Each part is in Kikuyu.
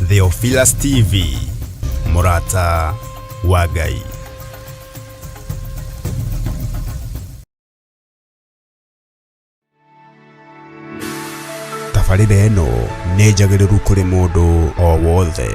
Theophilus TV, mũrata wa Ngai. Tabarĩra ĩno nĩ njagĩrĩru kũrĩ mũndũ o wothe.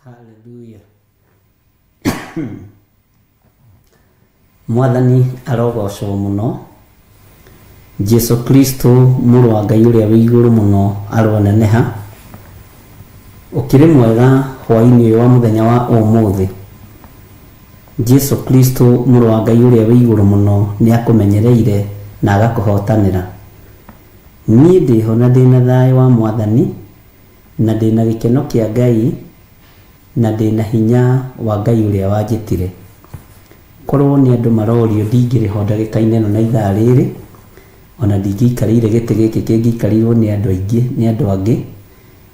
Hallelujah. Mwathani arogocwo mũno. Jesu Kristo mũrũ wa Ngai ũrĩa wĩ igũrũ mũno aroneneha. Ũkĩrĩ mwega hwaĩ-inĩ ũyũ wa mũthenya wa ũmũthĩ. Jesu Kristo mũrũ wa Ngai ũrĩa wĩ igũrũ mũno nĩ akũmenyereire na agakũhotanĩra. Niĩ ndĩho na ndĩna thayũ wa Mwathani na ndĩna gĩkeno kĩa Ngai na ndĩna hinya wa Ngai ũrĩa wanjĩtire. Korwo nĩ andũ marorio ndingĩrĩ ho ndagĩka-inĩ ĩno na ithaa rĩrĩ, ona ndingĩikarĩire gĩtĩ gĩkĩ kĩngĩikarĩirwo nĩ andũ aingĩ, nĩ andũ angĩ,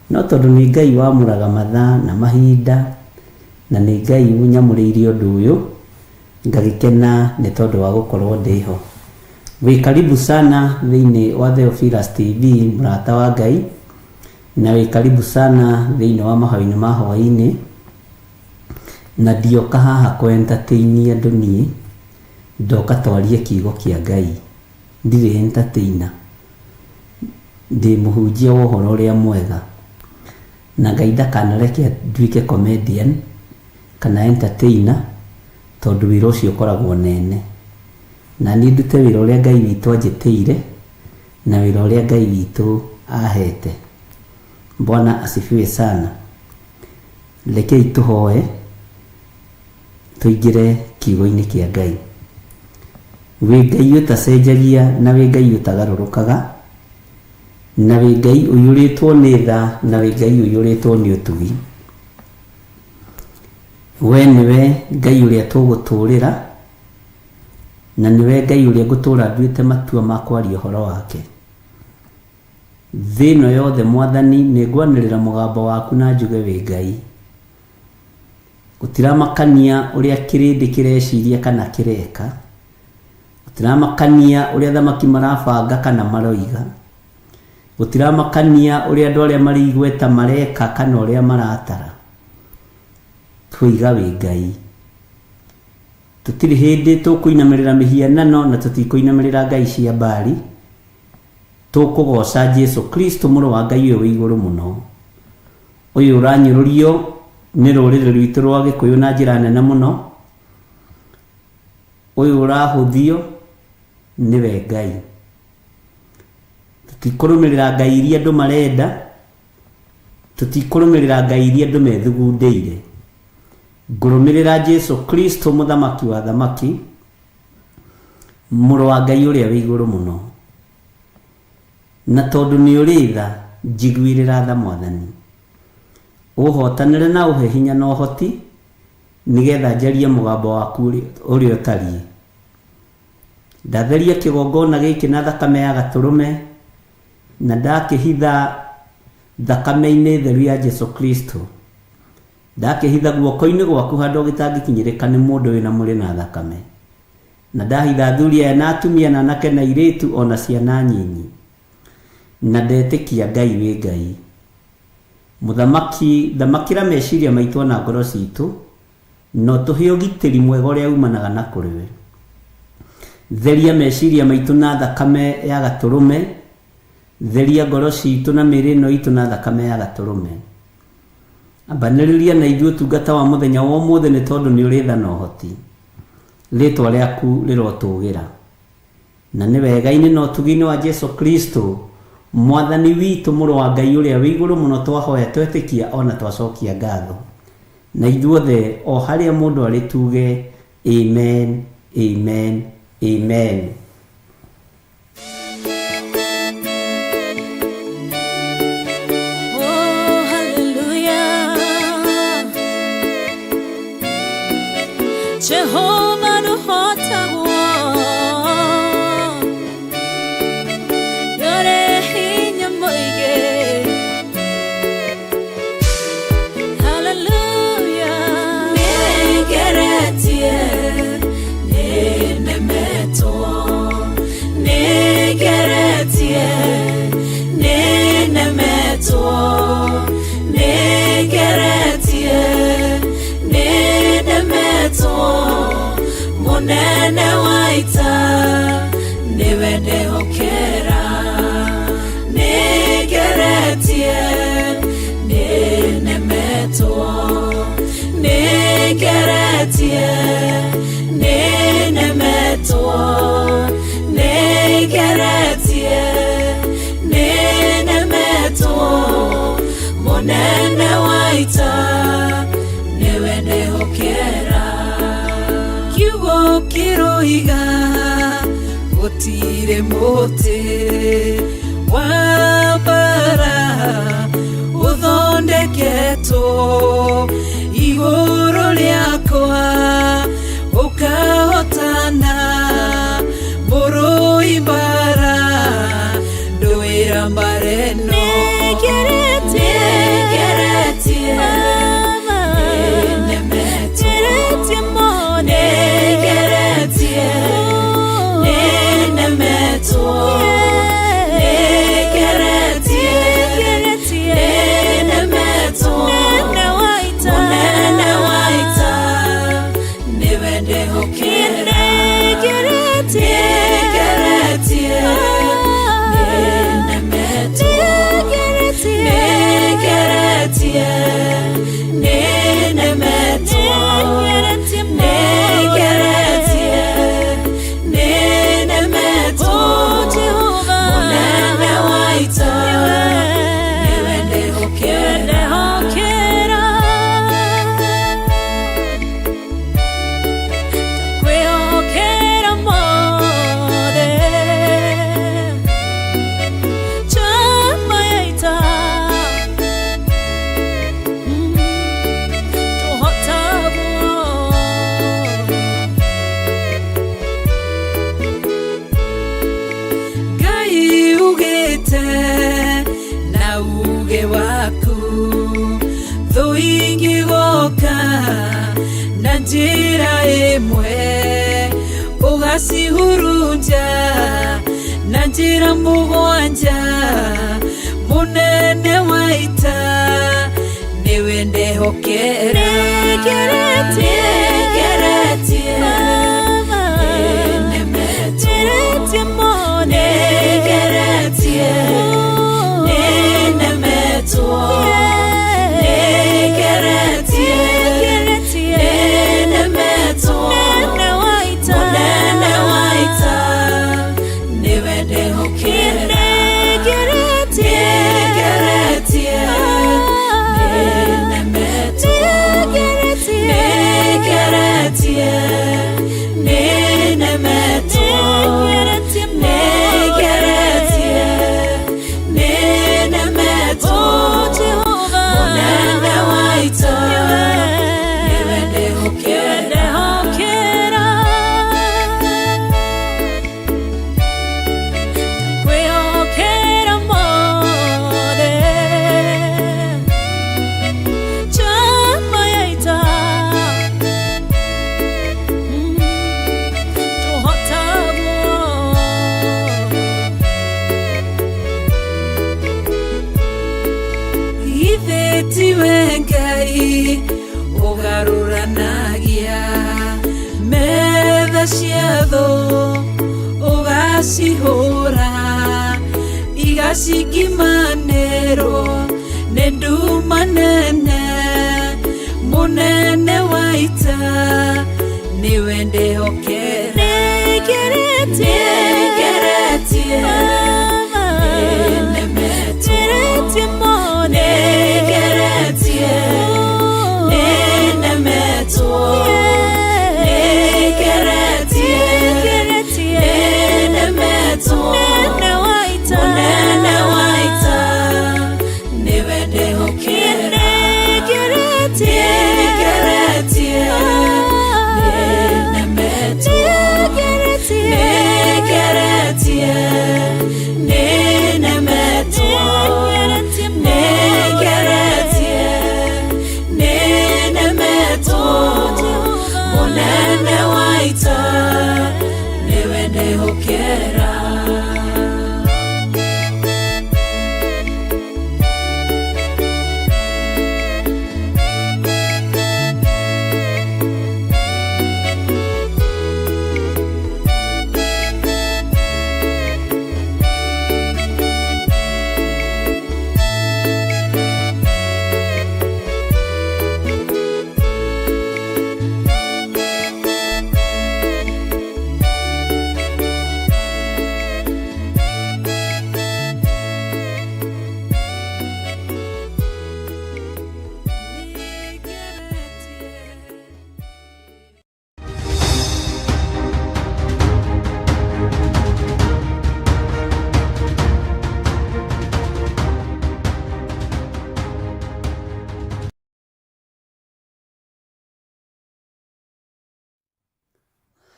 no tondũ nĩ Ngai wamũraga mathaa na mahinda, na nĩ Ngai ũnyamũrĩire ũndũ ũyũ, ngagĩkena nĩ tondũ wa gũkorwo ndĩho. Wĩ karibu sana thĩinĩ wa Theophilus TV, mũrata wa Ngai, na wĩ karibu sana thĩinĩ wa mahoya-inĩ ma hwaĩ-inĩ. Na ndioka haha kũ entertain andũ niĩ, ndoka twarie kiugo kĩa Ngai. Ndirĩ entertainer, ndĩ mũhunjia wa ũhoro ũrĩa mwega. Na Ngai ndakanareke nduĩke comedian kana entertainer tondũ wĩra ũcio ũkoragwo nene. Na niĩ ndute wĩra ũrĩa Ngai witũ anjĩtĩire na wĩra ũrĩa Ngai witũ ahete. Bwana asifiwe sana. Rekei tũhoe tũingĩre kiugo-inĩ kĩa Ngai. Wĩ Ngai ũtacenjagia na wĩ Ngai ũtagarũrũkaga, na wĩ Ngai ũiyũrĩtwo nĩ tha na wĩ Ngai ũiyũrĩtwo nĩ ũtugi. We nĩwe Ngai ũrĩa tũgũtũũrĩra, na nĩwe Ngai ũrĩa ngũtũũra nduĩte matua ma kwaria ũhoro wake. Thĩ ĩno yothe Mwathani nĩngwanĩrĩra mũgambo waku na njuge wĩ Ngai. Gũtiramakania ũrĩa kĩrĩndĩ kĩreciria kana kĩreka, gũtiramakania ũrĩa athamaki marabanga kana maroiga, gũtiramakania ũrĩa andũ arĩa marĩ igweta mareka kana ũrĩa maratara. Twoiga wĩ Ngai. Tũtirĩ hĩndĩ tũkũinamĩrĩra mĩhianano na tũtikũinamĩrĩra ngai cia Baali. Tũkũgooca Jesu Kristo mũrũ wa Ngai ũyũ wĩ igũrũ mũno. Ũyũ ũranyũrũrio nĩ rũrĩrĩ rwitũ rwa Gĩkũyũ na njĩra nene mũno. Ũyũ ũrahũthio nĩwe Ngai. Tũtikũrũmĩrĩra ngai iria andũ marenda, tũtikũrũmĩrĩra ngai iria andũ methugundĩire. Ngũrũmĩrĩra Jesu Kristo mũthamaki wa athamaki, Mũrũ wa Ngai ũrĩa wĩ igũrũ mũno. Na tondũ nĩ ũrĩ tha, njiguĩrĩra tha Mwathani. Ũhootanĩre na ũhe hinya na ũhoti, nĩgetha njarie mũgambo waku ũrĩa ũtariĩ. Ndatheria kĩgongona gĩkĩ na thakame ya Gatũrũme, na ndakĩhitha thakame-inĩ theru ya Jesu Kristo. Ndakĩhitha guoko-inĩ gwaku handũ gĩtangĩkinyĩrĩka nĩ mũndũ wĩ na mwĩrĩ na thakame. Na ndahitha athuri aya na atumia na anake na airĩtu o na ciana nyinyi. Na ndetĩkia Ngai wĩ Ngai. Mũthamaki, thamakĩra meciria maitũ o na ngoro citũ, na ũtũhe ũgitĩri mwega ũrĩa umanaga na kũrĩ we. Theria meciria maitũ na thakame ya Gatũrũme, theria ngoro citũ na mĩĩrĩ ĩno itũ na thakame ya Gatũrũme. Ambanĩrĩria na ithuĩ ũtungata wa mũthenya wa ũmũthĩ nĩ tondũ nĩ ũrĩ tha na ũhoti. Rĩtwa rĩaku rĩrotũgĩra. Na nĩ wega-inĩ na ũtugi-inĩ wa Jesu Kristo Mwathani witũ, mũrũ wa Ngai ũrĩa wĩ igũrũ mũno, twahoya twetĩkia ona twacokia ngatho. Na ithuothe o harĩa mũndũ arĩ tuge amen, amen, amen. Oh, hallelujah. Jehovah nũhotagwo. Nĩũrĩ hinya mũingĩ. Hallelujah. Nĩngeretie, nĩnemetwo. Nĩngeretie, nĩnemetwo. Nĩngeretie, nĩnemetwo. Mũnene wa ita nĩwe ndehokera. Nĩngeretie, nĩnemetwo. Nĩngeretie, nĩnemetwo. Nĩngeretie, nĩnemetwo. Mũnene wa ita nĩwe ndehokera. Kiugo kĩroiga gũtirĩ mũtĩ wa mbara ũthondeketwo igũrũ rĩakwa ũkahotana mũrũi mbara ndũĩra mbara ĩno. Nĩngeretie, nĩnemetwo. Nĩngeretie, nĩnemetwo. Nĩngeretie, nĩnemetwo. Mũnene wa ita nĩwe ndehokera. Nĩngeretie, nĩnemetwo. Nĩngeretie, nĩnemetwo. Nĩngeretie, nĩnemetwo. Mũnene wa ita nĩwe ndehokera. Kwĩhokera mothe chama ya ita tũhotagwo. Ngai ugĩte na uge waku thũ ingĩgoka na njĩra ĩmwe ũgacihurunja na njĩra mũgwanja. Mũnene wa ita nĩwe ndehokera. Nĩngeretie, nĩnemetwo. Nĩngeretie, nĩnemetwo. Nĩngeretie, nĩnemetwo. Mũnene wa ita nĩwe ndehokera. Nĩngeretie, nĩnemetwo. Nĩngeretie, nĩnemetwo. Nĩngeretie, nĩnemetwo. Mũnene wa ita nĩwe ndehokera. Kwĩhokera mothe chama ya ita tũhotagwo. Ithe tiwe Ngai ũgarũranagia metha cia thũ ũgacihũra igacingimanĩrwo nĩ nduma nene. Mũnene wa ita nĩwe ndehokera. Nĩngeretie, Nĩngeretie, nĩnemetwo. Nĩngeretie, nĩnemetwo. Mũnene wa ita, nĩwe ndehokera.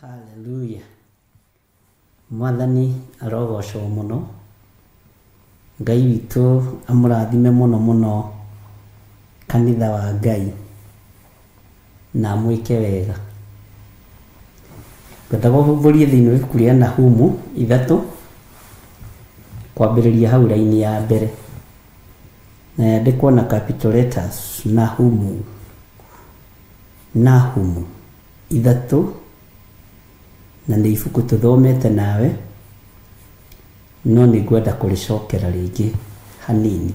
Haleluya. Mwathani arogocwo mũno. Ngai witũ amũrathime mũno mũno kanitha wa Ngai na amwĩke wega. Ngwendaga ũhumbũrie thĩinĩ wa ibuku rĩa Nahumu 3 kwambĩrĩria hau raini ya mbere, na yandĩkwo na capital letters Nahumu. Nahumu 3, na nĩ ibuku tũthomete nawe, no nĩ ngwenda kũrĩcokera rĩngĩ hanini.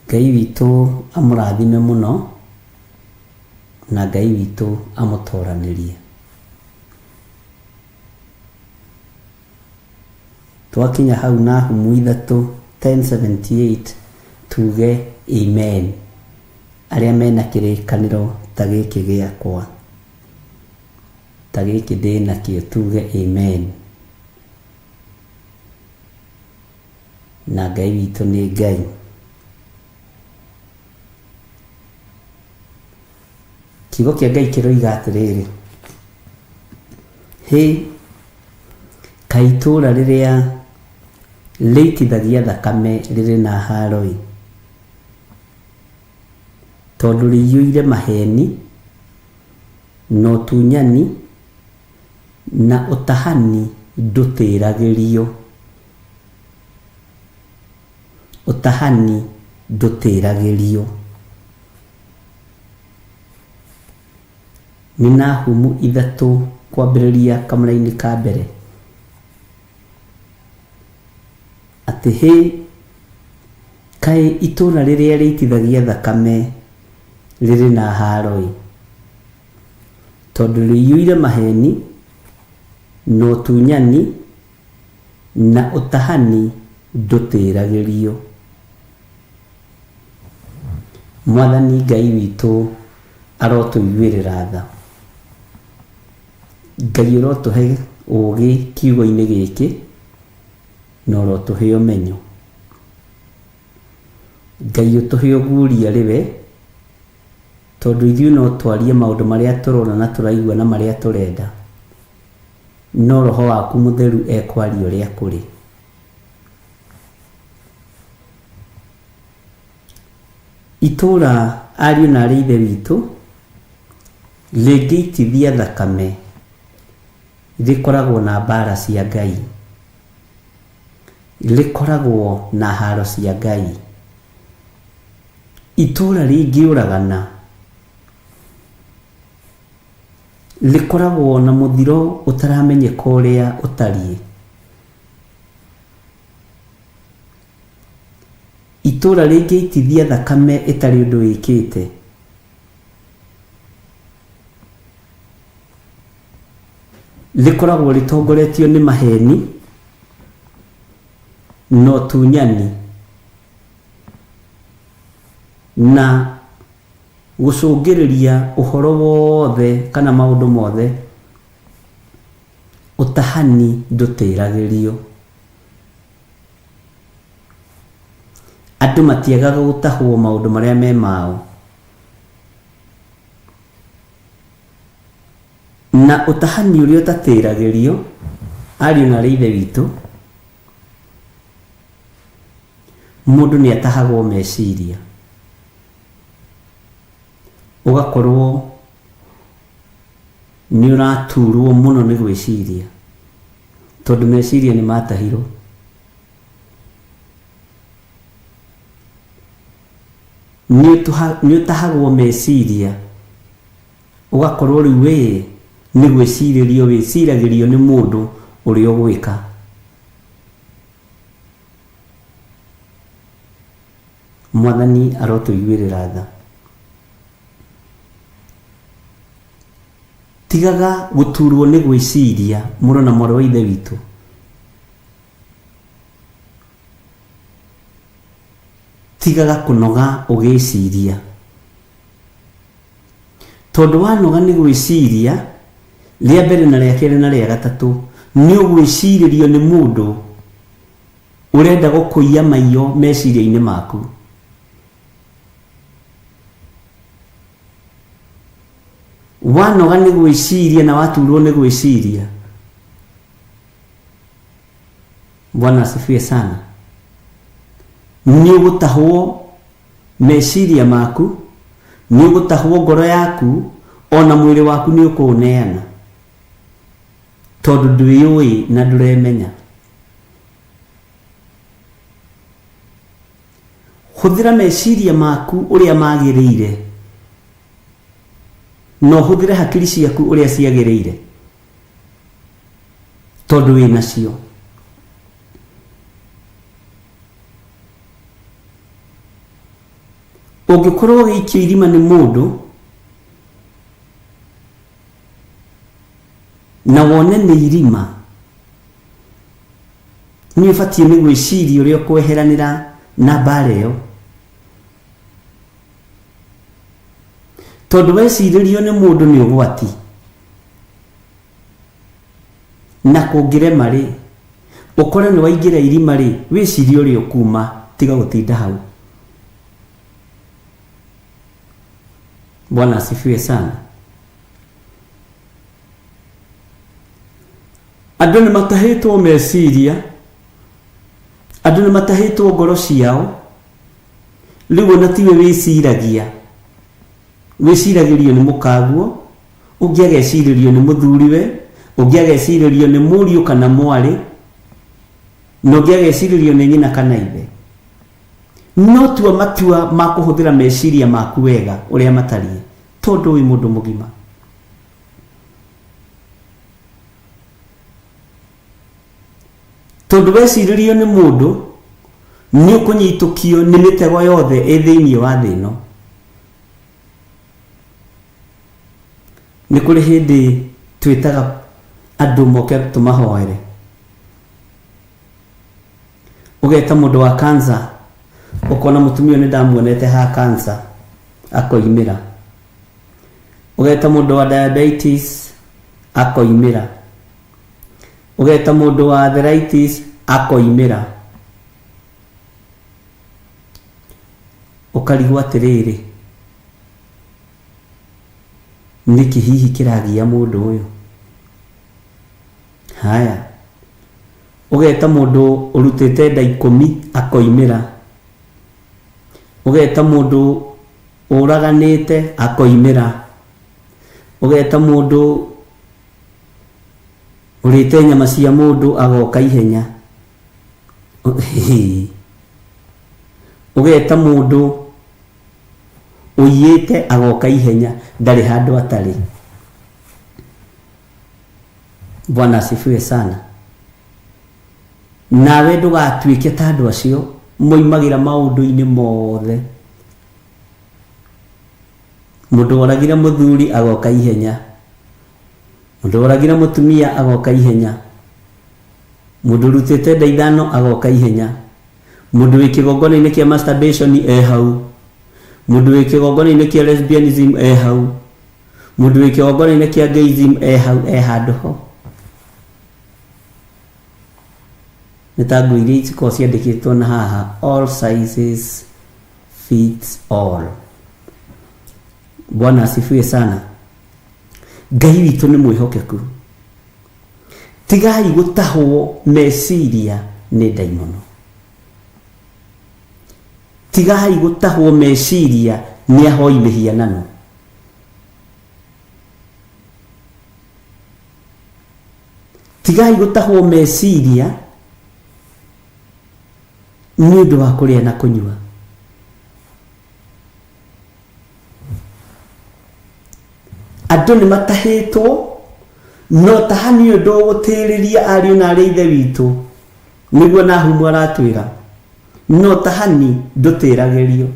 Ngai witũ amũrathime mũno na Ngai witũ amũtoranĩrie. Twakinya hau Nahumu 3:1078 tuge amen. Arĩa mena kĩrĩkanĩro ta gĩkĩ gĩakwa, ta gĩkĩ ndĩ nakĩo, tuge amen. Na Ngai witũ nĩ Ngai. Kiugo kĩa Ngai kĩroiga atĩrĩrĩ, hĩ, kaĩ itũũra rĩrĩa rĩitithagia thakame rĩrĩ na haro-ĩ, tondũ rĩiyũire maheni na ũtunyani na ũtahani ndũtĩragĩrio. Ũtahani ndũtĩragĩrio. Nĩ Nahumu 3 kwambĩrĩria kamũraini ka mbere, atĩ hĩ, kaĩ itũũra rĩrĩa rĩitithagia thakame rĩrĩ na haro-ĩ, tondũ rĩiyũire maheni na ũtunyani na ũtahani ndũtĩragĩrio. Mwathani Ngai witũ arotũiguĩrĩra tha. Ngai ũrotũhe ũũgĩ kiugo-inĩ gĩkĩ na ũrotũhe ũmenyo. Ngai ũtũhe ũguũria rĩwe, tondũ ithuĩ no twarie maũndũ marĩa tũrona na tũraigua na marĩa tũrenda, no Roho waku Mũtheru ekwaria ũrĩa kũrĩ. Itũũra ariũ na arĩ ithe witũ rĩngĩitithia thakame rĩkoragwo na mbara cia Ngai, rĩkoragwo na haro cia Ngai. Itũũra rĩngĩũragana rĩkoragwo na mũthiro ũtaramenyeka ũrĩa ũtariĩ. Itũũra rĩngĩitithia thakame ĩtarĩ ũndũ wĩkĩte, rĩkoragwo rĩtongoretio nĩ maheni na ũtunyani na gũcũngĩrĩria ũhoro wothe kana maũndũ mothe. Ũtahani ndũtĩragĩrio. Andũ matiagaga gũtahwo maũndũ marĩa me mao. Na ũtahani ũrĩa ũtatĩragĩrio, ariũ na aarĩ a Ithe witũ, mũndũ nĩ atahagwo meciria, ũgakorwo nĩ ũraturwo mũno nĩ gwĩciria, tondũ meciria nĩ matahirwo. Nĩ ũtahagwo meciria, ũgakorwo rĩu we nĩ gwĩcirĩrio wĩciragĩrio nĩ mũndũ ũrĩa ũgwĩka. Mwathani arotũiguĩrĩra tha. Tigaga gũturwo nĩ gwĩciria, mũrũ na mwarĩ wa Ithe witũ. Tigaga kũnoga ũgĩciria. Tondũ wanoga nĩ gwĩciria, rĩa mbere na rĩa kerĩ na rĩa gatatũ, nĩ ũgwĩcirĩrio nĩ mũndũ ũrenda gũkũiya maiyo meciria-inĩ maku. Wanoga nĩ gwĩciria na waturwo nĩ gwĩciria, Bwana asifiwe sana, nĩ ũgũtahwo meciria maku, nĩ ũgũtahwo ngoro yaku, ona mwĩrĩ waku nĩ ũkũũneana, tondũ ndwĩyũĩ na ndũremenya. Hũthĩra meciria maku ũrĩa magĩrĩire, na ũhũthĩre hakiri ciaku ũrĩa ciagĩrĩire, tondũ wĩ nacio. Ũngĩkorwo ũgĩikio irima nĩ mũndũ na wone nĩ irima, nĩ ũbatiĩ nĩ gwĩciria ũrĩa ũkweheranĩra na mbara ĩyo, tondũ wecirĩrio nĩ mũndũ nĩ ũgwati. Na kũngĩrema rĩ, ũkore nĩ waingĩra irima rĩ, wĩcirie ũrĩa ũkuma, tiga gũtinda hau. Bwana asifiwe sana. Andũ nĩ matahĩtwo meciria, andũ nĩ matahĩtwo ngoro ciao, rĩu ona tiwe wĩciragia, wĩciragĩrio nĩ mũkaguo, ũngĩ agecirĩrio nĩ mũthuriwe, ũngĩ agecirĩrio nĩ mũriũ kana mwarĩ, na ũngĩ agecirĩrio nĩ nyina kana ithe. No tua matua ma kũhũthĩra meciria maku wega ũrĩa matariĩ, tondũ wĩ mũndũ mũgima. Tondũ wecirĩrio nĩ mũndũ, nĩ ũkũnyitũkio nĩ mĩtego yothe ĩ thĩinĩ wa thĩ ĩno. Nĩ kũrĩ hĩndĩ twĩtaga andũ moke tũmahoere. Ũgeta mũndũ wa cancer, ũkona mũtumia ũyũ nĩ ndamuonete ha cancer, akoimĩra. Ũgeta mũndũ wa diabetes, akoimĩra. Ũgeta mũndũ wa arthritis, akoimĩra. Ũkarigwo atĩrĩrĩ, nĩkĩ hihi kĩragia mũndũ ũyũ? Haya, ũgeta mũndũ ũrutĩte nda ikũmi akoimĩra. Ũgeta mũndũ ũraganĩte akoimĩra. Ũgeta mũndũ ũrĩte nyama cia mũndũ agoka ihenya. Ũgeta mũndũ ũiyĩte agoka ihenya, ndarĩ handũ atarĩ. Bwana asifiwe sana. Nawe ndũgatuĩke ta andũ acio moimagĩra maũndũ-inĩ mothe. Mũndũ woragire mũthuri agoka ihenya, mũndũ woragire mũtumia agoka ihenya, mũndũ ũrutĩte nda ithano agoka ihenya, mũndũ wĩ kĩgongona-inĩ kĩa masturbation e hau, mũndũ wĩ kĩgongona-inĩ kĩa lesbianism e hau, mũndũ wĩ kĩgongona-inĩ kĩa gayism e hau, e handũ ho. Nĩ ta nguo iria cikoragwo ciandĩkĩtwo na haha all sizes fits all. Bwana asifiwe sana. Ngai witũ nĩ mwĩhokeku. Tigai gũtahwo meciria nĩ ndaimono. Tigai gũtahwo meciria nĩ ahoi mĩhianano. Tigai gũtahwo meciria nĩ ũndũ wa kũrĩa na kũnyua. Andũ nĩ matahĩtwo, no tahani ũyũ ndũgũtĩrĩria ariũ na arĩ ithe witũ, nĩguo Nahumu aratwĩra. No tahani ndũtĩragĩrio.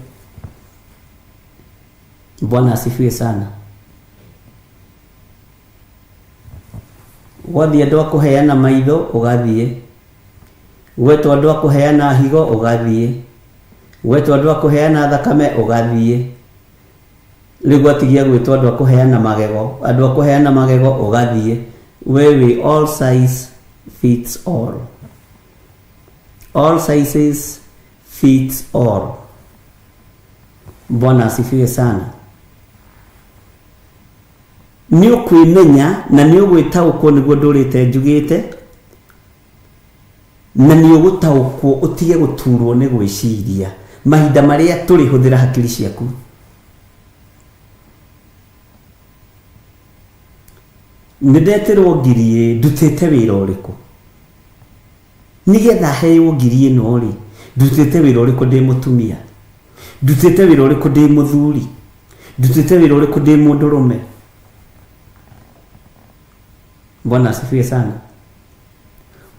Bwana asifiwe sana. Wathiĩ andũ a kũheana maitho ũgathiĩ, gwetwo andũ a kũheana higo ũgathiĩ, gwetwo andũ a kũheana thakame ũgathiĩ, rĩu gwatigia gwĩtwo andũ a kũheana magego, andũ a kũheana magego ũgathiĩ, we wĩ all size fits all. All sizes fits all. Bwana asifiwe sana. Nĩ ũkwĩmenya na nĩ ũgwĩtaũkwo nĩguo ndũrĩte njugĩte, na nĩ ũgũtaũkwo ũtige gũturwo nĩ gwĩciria mahinda marĩa tũrĩ hũthĩra hakiri ciaku. Nĩ ndetĩrwo ngiri ĩ, ndutĩte wĩra ũrĩkũ? Nĩgetha heo ngiri ĩno rĩ, ndutĩte wĩra ũrĩkũ ndĩ mũtumia? Ndutĩte wĩra ũrĩkũ ndĩ mũthuri? Ndutĩte wĩra ũrĩkũ ndĩ mũndũrũme? Bwana asifiwe sana.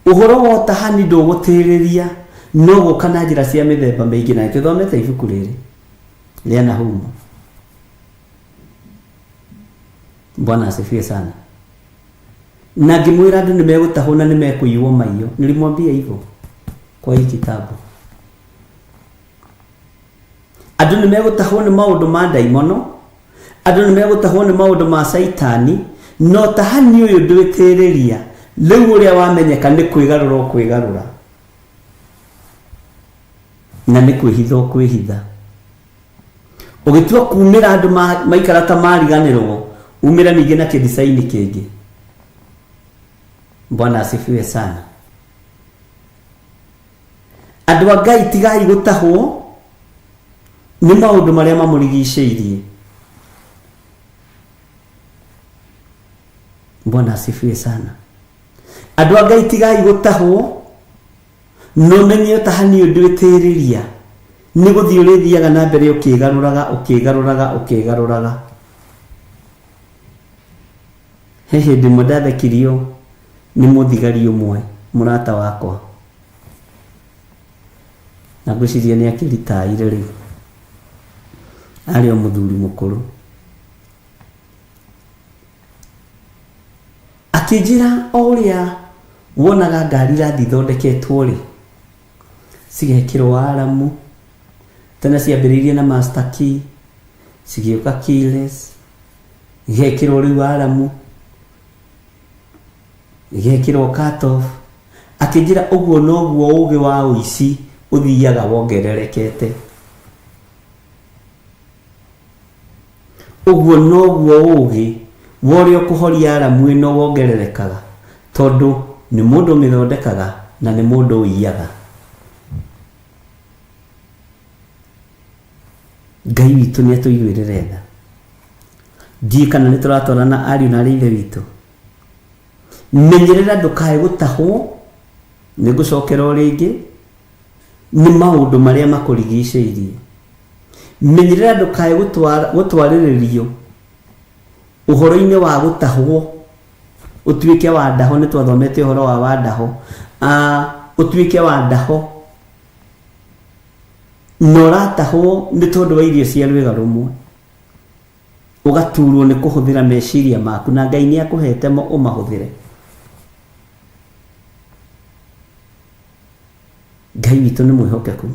Ũhoro wa ũtahani ndũgũtĩrĩria, no gũka na njĩra cia mĩthemba mĩingĩ, na nĩtũthomete ibuku rĩrĩ rĩa Nahumu. Bwana asifiwe sana. Na ngĩmwĩra andũ nĩ megũtahwo na nĩ mekũiywo maiyo. Nilimwambia hivyo kwa hii kitabu. Andũ nĩ megũtahwo nĩ maũndũ ma ndaimono, andũ nĩ megũtahwo nĩ maũndũ ma caitani, no tahani ũyũ ndwĩtĩrĩria. Rĩu ũrĩa wamenyeka nĩ kwĩgarũra ũkwĩgarũra, na nĩ kwĩhitha ũkwĩhitha. Ũgĩtua kumĩra andũ maikara ta mariganĩrwo, umĩra ningĩ na kĩdicaini kĩngĩ. Bwana asifiwe sana. Andũ a Ngai tigai gũtahwo nĩ maũndũ marĩa mamũrigicĩirie. Bwana asifiwe sana. Andũ a Ngai tigai gũtahwo, no menye ũtahani ũyũ ndwĩtĩrĩria, nĩ gũthiĩ ũrĩthiaga na mbere ũkĩgarũraga, ũkĩgarũraga, ũkĩgarũraga. He hĩndĩ ĩmwe ndathekirio nĩ mũthigari ũmwe mũrata wakwa, na ngwĩciria nĩ akĩritaire rĩu, arĩ o mũthuri mũkũrũ. Akĩnjĩra o ũrĩa wonaga ngari irathiĩ ithondeketwo rĩ, cigekĩrwo aramu, tene ciambĩrĩirie na master key, cigĩũka keyless, igekĩrwo rĩu aramu, igekĩrwo cut off. Akĩnjĩra ũguo noguo ũgĩ wa ũici ũthiaga wongererekete. Ũguo noguo ũgĩ wa ũrĩa ũkũhoria aramu ĩno wongererekaga, tondũ nĩ mũndũ ũmĩthondekaga na nĩ mũndũ ũiyaga. Ngai witũ nĩ atũiguĩrĩre tha. Ndiũĩ kana nĩ tũratwarana ariũ na arĩ ithe witũ. Menyerera ndũkae gũtahwo, nĩ ngũcokera o rĩngĩ, nĩ maũndũ marĩa makũrigicĩirie. Menyerera ndũkae gũtwarĩrĩrio ũhoro-inĩ wa gũtahwo, ũtuĩke wa ndaho. Nĩ twathomete ũhoro wa ndaho. Ũtuĩke wa ndaho na ũratahwo nĩ tondũ wa irio cia rwĩga rũmwe, ũgaturwo nĩ kũhũthĩra meciria maku, na Ngai nĩ akũhete mo ũmahũthĩre. Ngai witũ nĩ mwĩhokeku.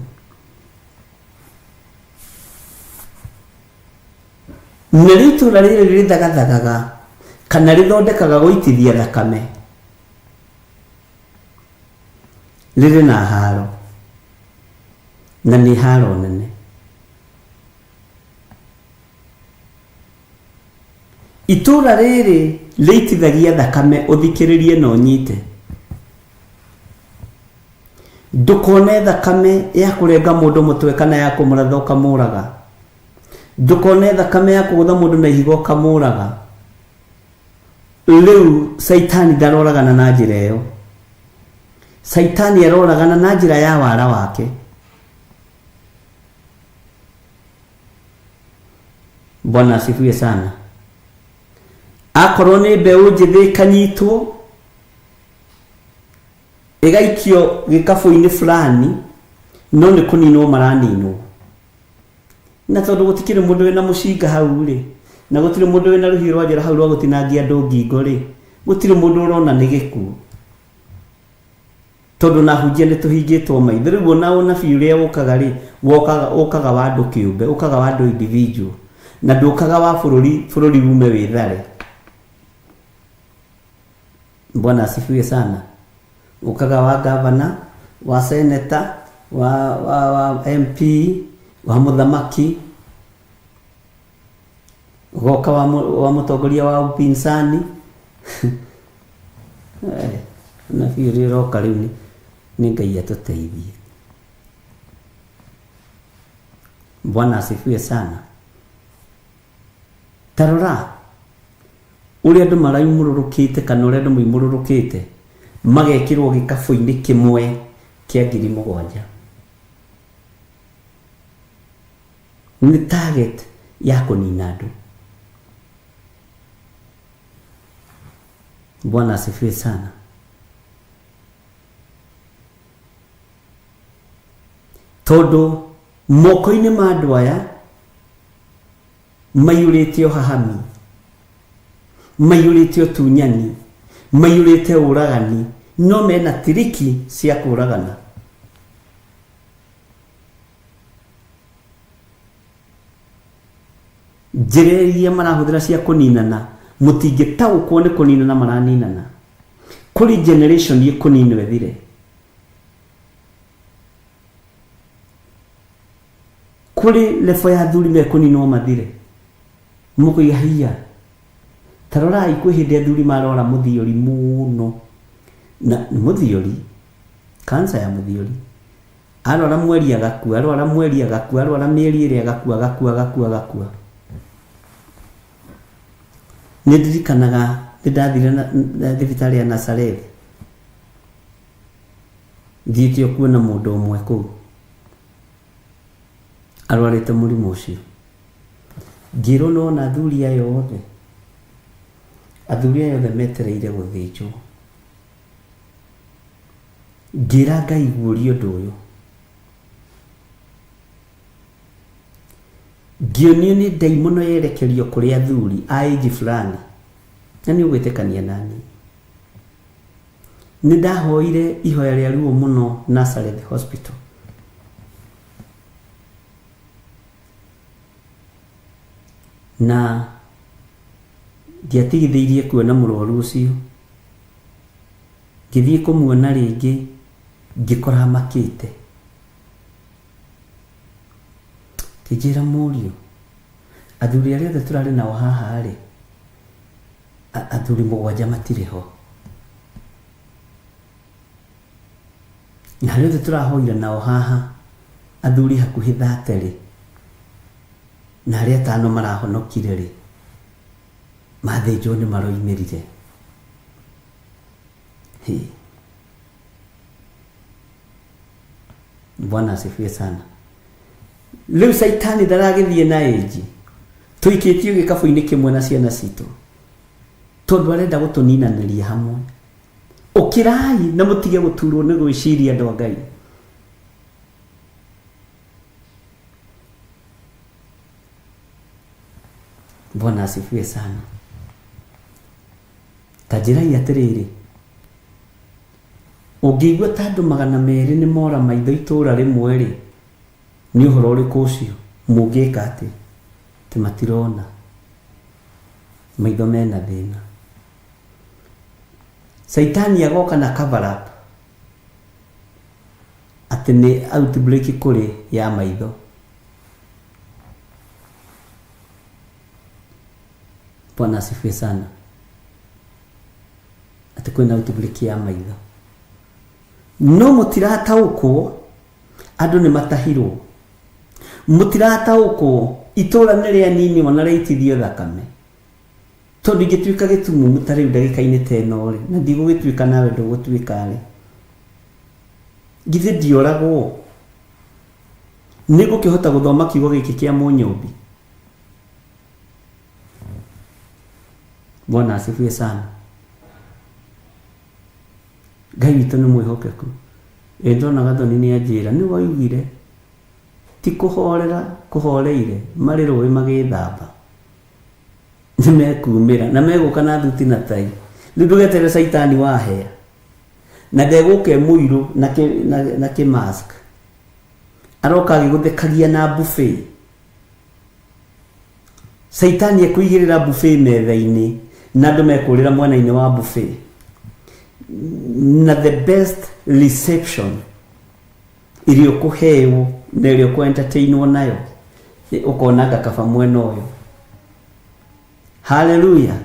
Narĩo itũũra rĩrĩ rĩthagathagaga kana rĩthondekaga gũitithia thakame, rĩrĩ na haro, na nĩ haro nene. Itũra rĩrĩ rĩitithagia thakame ũthikĩrĩrie na ũnyite. Ndũkone thakame ya kũrenga mũndũ mũtwe kana ya kũmũratha ũkamũraga. Ndũkone thakame ya kũgũtha mũndũ na ihiga ũkamũraga. Rĩu Caitani ndaroragana na njĩra ĩyo. Caitani aroragana na njĩra ya wara wake. Bwana asifiwe sana. Akorwo nĩ mbeũ njĩthĩ ĩkanyitwo ĩgaikio gĩkabũ-inĩ fulani, no nĩ kũninwo maraninwo. Na tondũ gũtikĩrĩ mũndũ wĩna mũcinga hau rĩ, na gũtirĩ mũndũ wĩna rũhiũ rwa njora hau rwa gũtinangia andũ ngingo rĩ, gũtirĩ mũndũ ũrona nĩ gĩkuũ. Tondũ na ahunjia nĩ tũhingĩtwo maitho. Rĩu ona ũnabii ũrĩa ũkaga rĩ, wokaga ũkaga wa andũ kĩũmbe, ũkaga wa andũ individual, na ndũkaga wa bũrũri, bũrũri ume wĩthare. Bwana asifiwe sana. Ũkaga wa gavana, wa seneta, wa MP, wa mũthamaki, ũgoka wa mũtongoria wa upinzani. Ũnabii ũrĩa ũroka rĩu nĩ Ngai atũteithie. Bwana asifiwe sana. Ta rora ũrĩa andũ maraimũrũrũkĩte kana ũrĩa andũ moimũrũrũkĩte magekĩrwo gĩkabũ-inĩ kĩmwe kĩa 7,000. Nĩ target ya kũnina andũ. Bwana asifiwe sana. Tondũ moko-inĩ ma andũ aya maiyũrĩte ũhahami, maiyũrĩte ũtunyani, maiyũrĩte ũragani, no mena tiriki cia kũragana. Njĩra iria marahũthĩra cia kũninana, mũtingĩtaũkwo nĩ kũninana maraninana. Kũrĩ generation ĩkũninwo ĩthire. Kũrĩ level ya athuri mekũninwo mathire. Mũkũiga hiya. Ta rorai kwĩ hĩndĩ athuri marora mũthiori mũno. Na mũthiori, cancer ya mũthiori. Arwara mweri agakua, arwara mweri agakua, arwara mĩeri ĩrĩ agakua, agakua, agakua, agakua. Nĩ ndirikanaga nĩ ndathire na thibitarĩ ya Nazareth. Thiĩte o kuona mũndũ ũmwe kũu. Arwarĩte mũrimũ ũcio. Ngĩrwo nĩ wona athuri aya othe. Athuri aya othe metereire gũthĩnjwo. Ngĩra Ngai guũria ũndũ ũyũ. Ngĩonio nĩ ndaimono yerekerio kũrĩ athuri a age fulani. Na nĩ ũgwĩtĩkania nani. Nĩ ndahoire ihoya rĩa ruo mũno Nazareth Hospital. Na ndiatigithĩirie kuona mũrwaru ũcio. Ngĩthiĩ kũmuona rĩngĩ, ngĩkora amakĩte. Kĩnjĩra mũriũ, athuri arĩa othe tũrarĩ nao haha rĩ, athuri 7 matirĩ ho. Na arĩa othe tũrahoire nao haha, athuri hakuhĩ 30 rĩ, na arĩa 5 marahonokire rĩ, mathĩnjwo nĩ maroimĩrire. Hĩ. Bwana asifiwe sana. Rĩu Caitani ndaragĩthiĩ na ĩnji. Tũikĩtio gĩkabũ-inĩ kĩmwe na ciana citũ. Tondũ arenda gũtũninanĩria hamwe. Ũkĩrai na mũtige gũturwo nĩ gwĩciria andũ a Ngai. Bwana asifiwe sana. Ta njĩrai atĩrĩrĩ, ũngĩigua ta andũ 200 nĩ mora maitho itũũra rĩmwe rĩ, nĩ ũhoro ũrĩkũ ũcio? Mũngĩka atĩ? Atĩ matirona. Maitho mena thĩna. Caitani agoka na cover up. Atĩ nĩ outbreak kũrĩ ya maitho. Bwana asifiwe sana. Atĩ kwĩna outbreak ya maitho. No mũtirataũkwo andũ nĩ matahirwo. Mũtirataũkwo itũra nĩ rĩa nini ona rĩitithio thakame. Tondũ ingĩtuĩka gĩtumumu ta rĩu ndagĩka-inĩ ta ĩno rĩ, na ndigũgĩtuĩka nawe ndũgũtuĩka rĩ, githĩ ndioragwo? Nĩngũkĩhota gũthoma kiugo gĩkĩ kĩa Mũnyũmbi? Bwana asifiwe sana. Ngai witũ nĩ mwĩhokeku. Ĩ ndona Gathoni nĩ anjĩra nĩ waugire ti kũhorera kũhoreire marĩ rũĩ magĩthamba nĩ mekumĩra na megũka na thuti na tai. Rĩu ndũgeterere caitani wahea na ndegũka e mũirũ na kĩ mask aroka agĩgũthekagia na buffet. Caitani ekũigĩrĩra buffet metha-inĩ na andũ mekũrĩra mwena-inĩ wa buffet. Na the best reception iria ũkũheo na ĩrĩa ũkũ-entertainwo nayo ũkona ngakaba mwena ũyũ. Haleluya.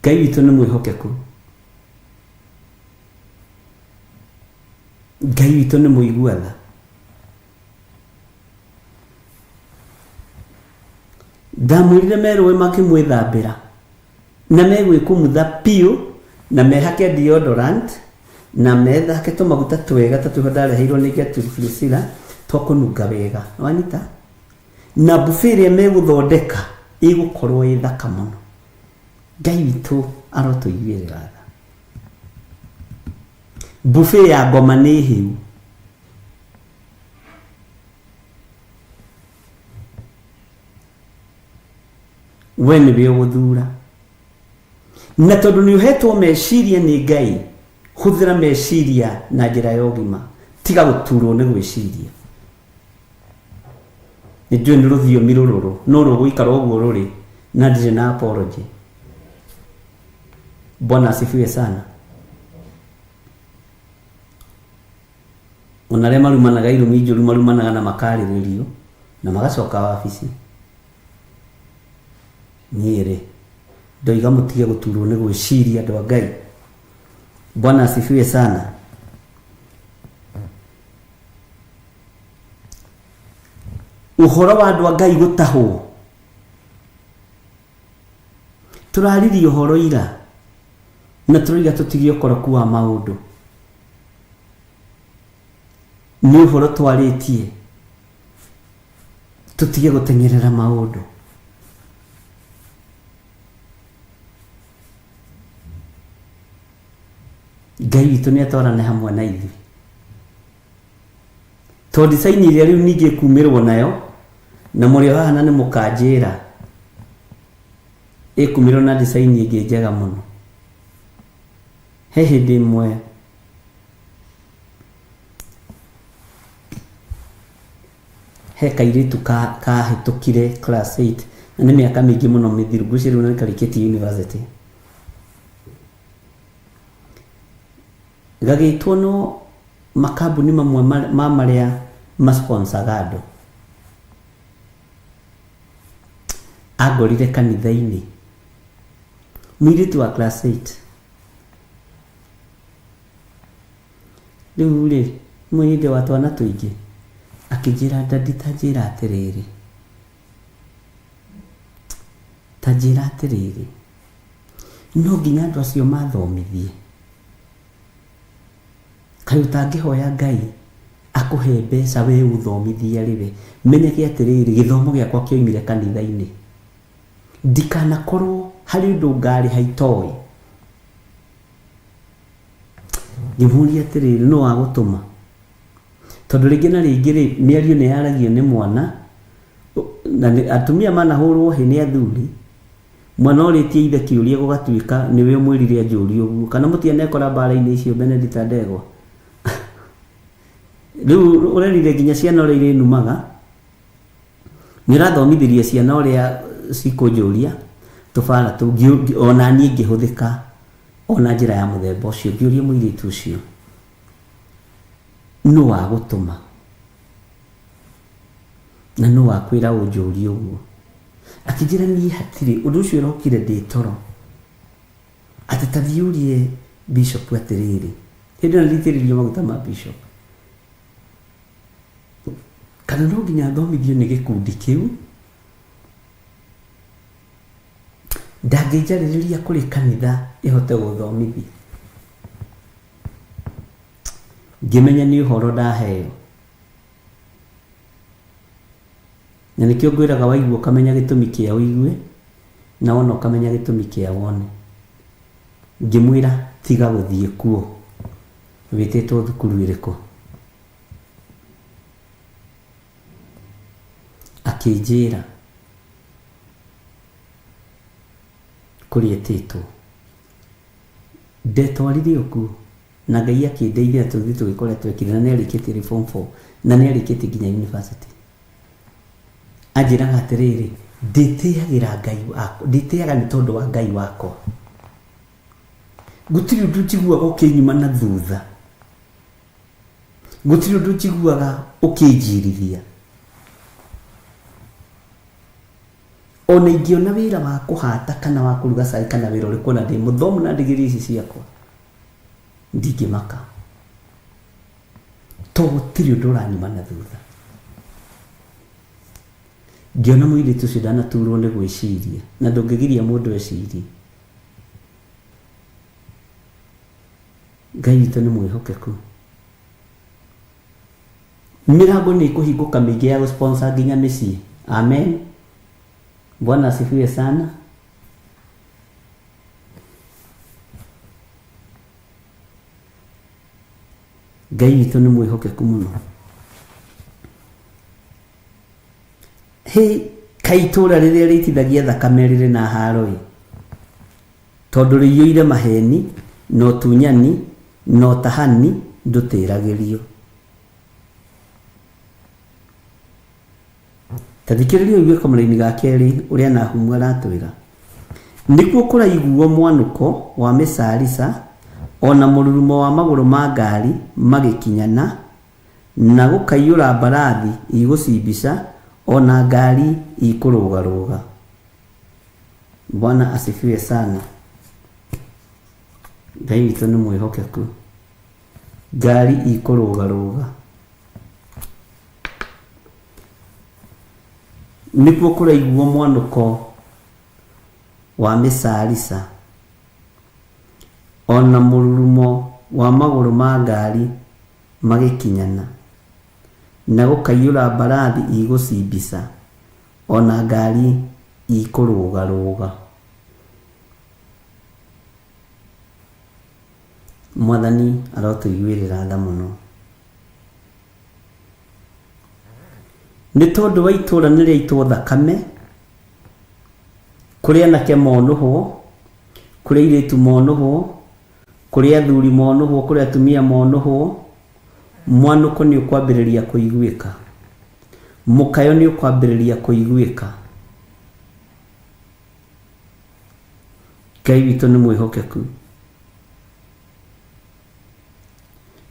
Ngai witũ nĩ mwĩhokeku. Ngai witũ nĩ mũigua tha. Ndamwĩrire merũĩ makĩmwĩthambĩra na megwĩkumutha piũ na mehake deodorant na methake tũmaguta twega ta tũho ndareheirwo nĩ Gertrude Priscilla twa kũnunga wega. Wanyita? Na buffet ĩrĩa megũthondeka ĩgũkorwo ĩ thaka mũno. Ngai witũ arotũiguĩrĩra tha. Buffet ya ngoma nĩ hĩu. We nĩwe ũgũthura. Na tondũ nĩ ũhetwo meciria nĩ Ngai, hũthĩra meciria na njĩra ya ũgima. Tiga gũturwo nĩ gwĩciria. Nĩ njũĩ nĩ rũthiomi rũrũrũ, no rũgũikara ũguo rũrĩ na ndirĩ na apology. Bwana asifiwe sana. Ona arĩa marumanaga irumi njũru marumanaga na makarĩrĩrio na magacoka wabici. Niĩ rĩ, ndoiga mũtige gũturwo nĩ gwĩciria andũ a Ngai. Bwana asifiwe sana. Ũhoro wa andũ a Ngai gũtahwo. Tũraririe ũhoro ira na tũroiga tũtige ũkoroku wa maũndũ. Nĩ ũhoro twarĩtie tũtige gũteng'erera maũndũ. Ngai witũ nĩ atwarane hamwe na ithuĩ. Tondũ design ĩrĩa rĩu ningĩ ĩkumĩrwo nayo na mũrĩ o haha na nĩ mũkanjĩra ĩkumĩrwo na design ĩngĩ njega mũno. He hĩndĩ ĩmwe he kairĩtu kahĩtũkire class 8 na nĩ mĩaka mĩingĩ mũno mĩthiru, ngwĩciria rĩu nĩ karĩkĩtie university. Gagĩtwo no makambuni mamwe ma marĩa masponsaga andũ. Angorire kanitha-inĩ mũirĩtu wa class 8. Rĩu rĩ, mũhĩndĩ wa twana tũingĩ akĩnjĩra daddy ta njĩra atĩrĩrĩ, ta njĩra atĩrĩrĩ, no nginya andũ acio mathomithie. Kaĩ ũtangĩhoya Ngai akũhe mbeca we ũthomithie arĩ we. Menyeke atĩrĩrĩ, gĩthomo gĩakwa kĩoimire kanitha-inĩ. Ndikanakorwo harĩ ũndũ ngarĩha itoĩ. Ngĩmũria atĩrĩrĩ, nũ wagũtũma? Tondũ rĩngĩ na rĩngĩ rĩ, mĩario nĩ yaragio nĩ mwana, na atumia manahũrwo hĩ nĩ athuri, mwana ũrĩtie ithe kĩũria gũgatuĩka nĩwe ũmwĩrire anjũrie ũguo. Kana mũtianekora mbara-inĩ icio Benedicta Ndegwa? Rĩu ũrerire nginya ciana ũrĩa irĩnumaga, nĩ ũrathomithirie ciana ũrĩa cikũnjũria tũbara tũu, ona niĩ ngĩhũthĩka ona njĩra ya mũthemba ũcio, ngĩũria mũirĩtu ũcio, nũ wagũtũma? Na nũ wakwĩra ũnjũrie ũguo? Akĩnjĩra niĩ hatirĩ ũndũ ũcio ũrokire ndĩ toro, atĩ ta thiĩ ũrie bishop atĩrĩrĩ, hĩndĩ ĩyo nditĩrĩrio maguta ma bishop, kana no nginya thomithio nĩ gĩkundi kĩu? Ndangĩnjarĩrĩria kũrĩ kanitha ĩhote gũthomithia. Ngĩmenya nĩ ũhoro ndaheo. Na nĩkĩo ngwĩraga waigua ũkamenya gĩtũmi kĩa ũigue, na wona ũkamenya gĩtũmi kĩa wone. Ngĩmwĩra tiga gũthiĩ kuo. Wĩtĩtwo thukuru ĩrĩkũ? Akĩnjĩra kũrĩa etĩtwo. Ndetwarire o kuo na Ngai akĩndeithia tũgĩthiĩ tũgĩka ũrĩa twekire na nĩ arĩkĩtie rĩu form four na nĩ arĩkĩtie nginya university. Anjĩraga atĩrĩrĩ, ndĩtĩagĩra Ngai wakwa, ndĩtĩaga nĩ tondũ wa Ngai wakwa. Gũtirĩ ũndũ njiguaga ũkĩnyuma na thutha. Gũtirĩ ũndũ njiguaga ũkĩnjirithia. Ona ingĩona wĩra wa kũhata kana wa kũruga cai kana wĩra ũrĩkũ ona ndĩ mũthomu na ndigiri ici ciakwa, ndingĩmaka. To gũtirĩ ũndũ ũranyuma na thutha. Ngĩona mũirĩtu ũcio ndanaturwo nĩ gwĩciria, na ndũngĩgiria mũndũ ecirie. Ngai witũ nĩ mwĩhokeku. Mĩrango nĩ ĩkũhingũka mĩingĩ ya gũ-sponsor nginya mĩciĩ. Amen. Bwana asifiwe sana. Ngai witũ nĩ mwĩhokeku mũno. Hĩ, kaĩ itũũra rĩrĩa rĩitithagia thakame rĩrĩ na haro-ĩ! Tondũ rĩiyũire maheeni, na ũtunyani, na ũtahani ndũtĩragĩrio. Ta thikĩrĩria ũigue kamũraini ga kerĩ ũrĩa Nahumu aratwĩra. Nĩkuo kũraiguo mwanũko wa mĩcarica, o na mũrurumo wa magũrũ ma ngari magĩkinyana, na gũkaiyũra mbarathi igũcimbica, o na ngari ikũrũgarũga. Bwana asifiwe sana. Ngai witũ nĩ mwĩhokeku. Ngari ikũrũgarũga. Nĩkuo kũraiguo mwanũko wa mĩcarica, o na mũrurumo wa magũrũ ma ngari magĩkinyana, na gũkaiyũra mbarathi igũcimbica, o na ngari ikũrũgarũga. Mwathani arotũiguĩrĩra tha mũno. Nĩ tondũ wa itũũra nĩ rĩaitwo thakame, kũrĩ anake monũhwo, kũrĩ airĩtu monũhwo, kũrĩ athuri monũhwo, kũrĩ atumia monũhwo, mwanũko nĩ ũkwambĩrĩria kũiguĩka. Mũkayo nĩ ũkwambĩrĩria kũiguĩka. Ngai witũ nĩ mwĩhokeku.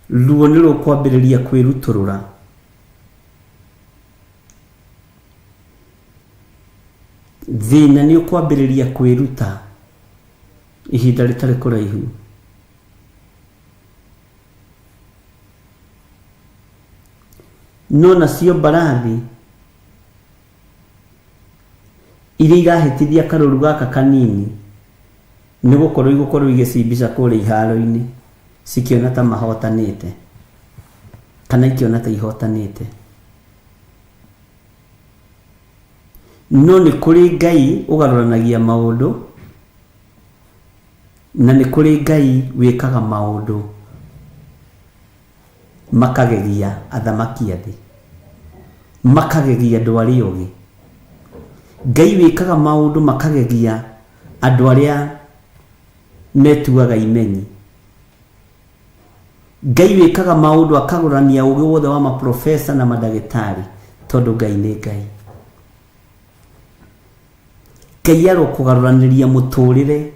Ruo nĩ rũkwambĩrĩria kwĩrutũrũra. Thĩna nĩ ũkwambĩrĩria kwĩruta ihinda rĩtarĩ kũraihu. No nacio mbarathi iria irahĩtithia karũru gaka kanini nĩ gũkorwo igũkorwo igĩcimbica kũrĩa iharo-inĩ cikĩona ta mahotanĩte kana ikĩona ta ihotanĩte. No nĩ kũrĩ Ngai ũgarũranagia maũndũ na nĩ kũrĩ Ngai wĩkaga maũndũ makagegia athamaki a thĩ, makagegia andũ arĩa ogĩ. Ngai wĩkaga maũndũ makagegia andũ arĩa metuaga imenyi. Ngai wĩkaga maũndũ akagũrania ũgĩ wothe wa maprofesa na mandagĩtarĩ, tondũ Ngai nĩ Ngai. Ngai arokũgarũranĩria mũtũrĩre.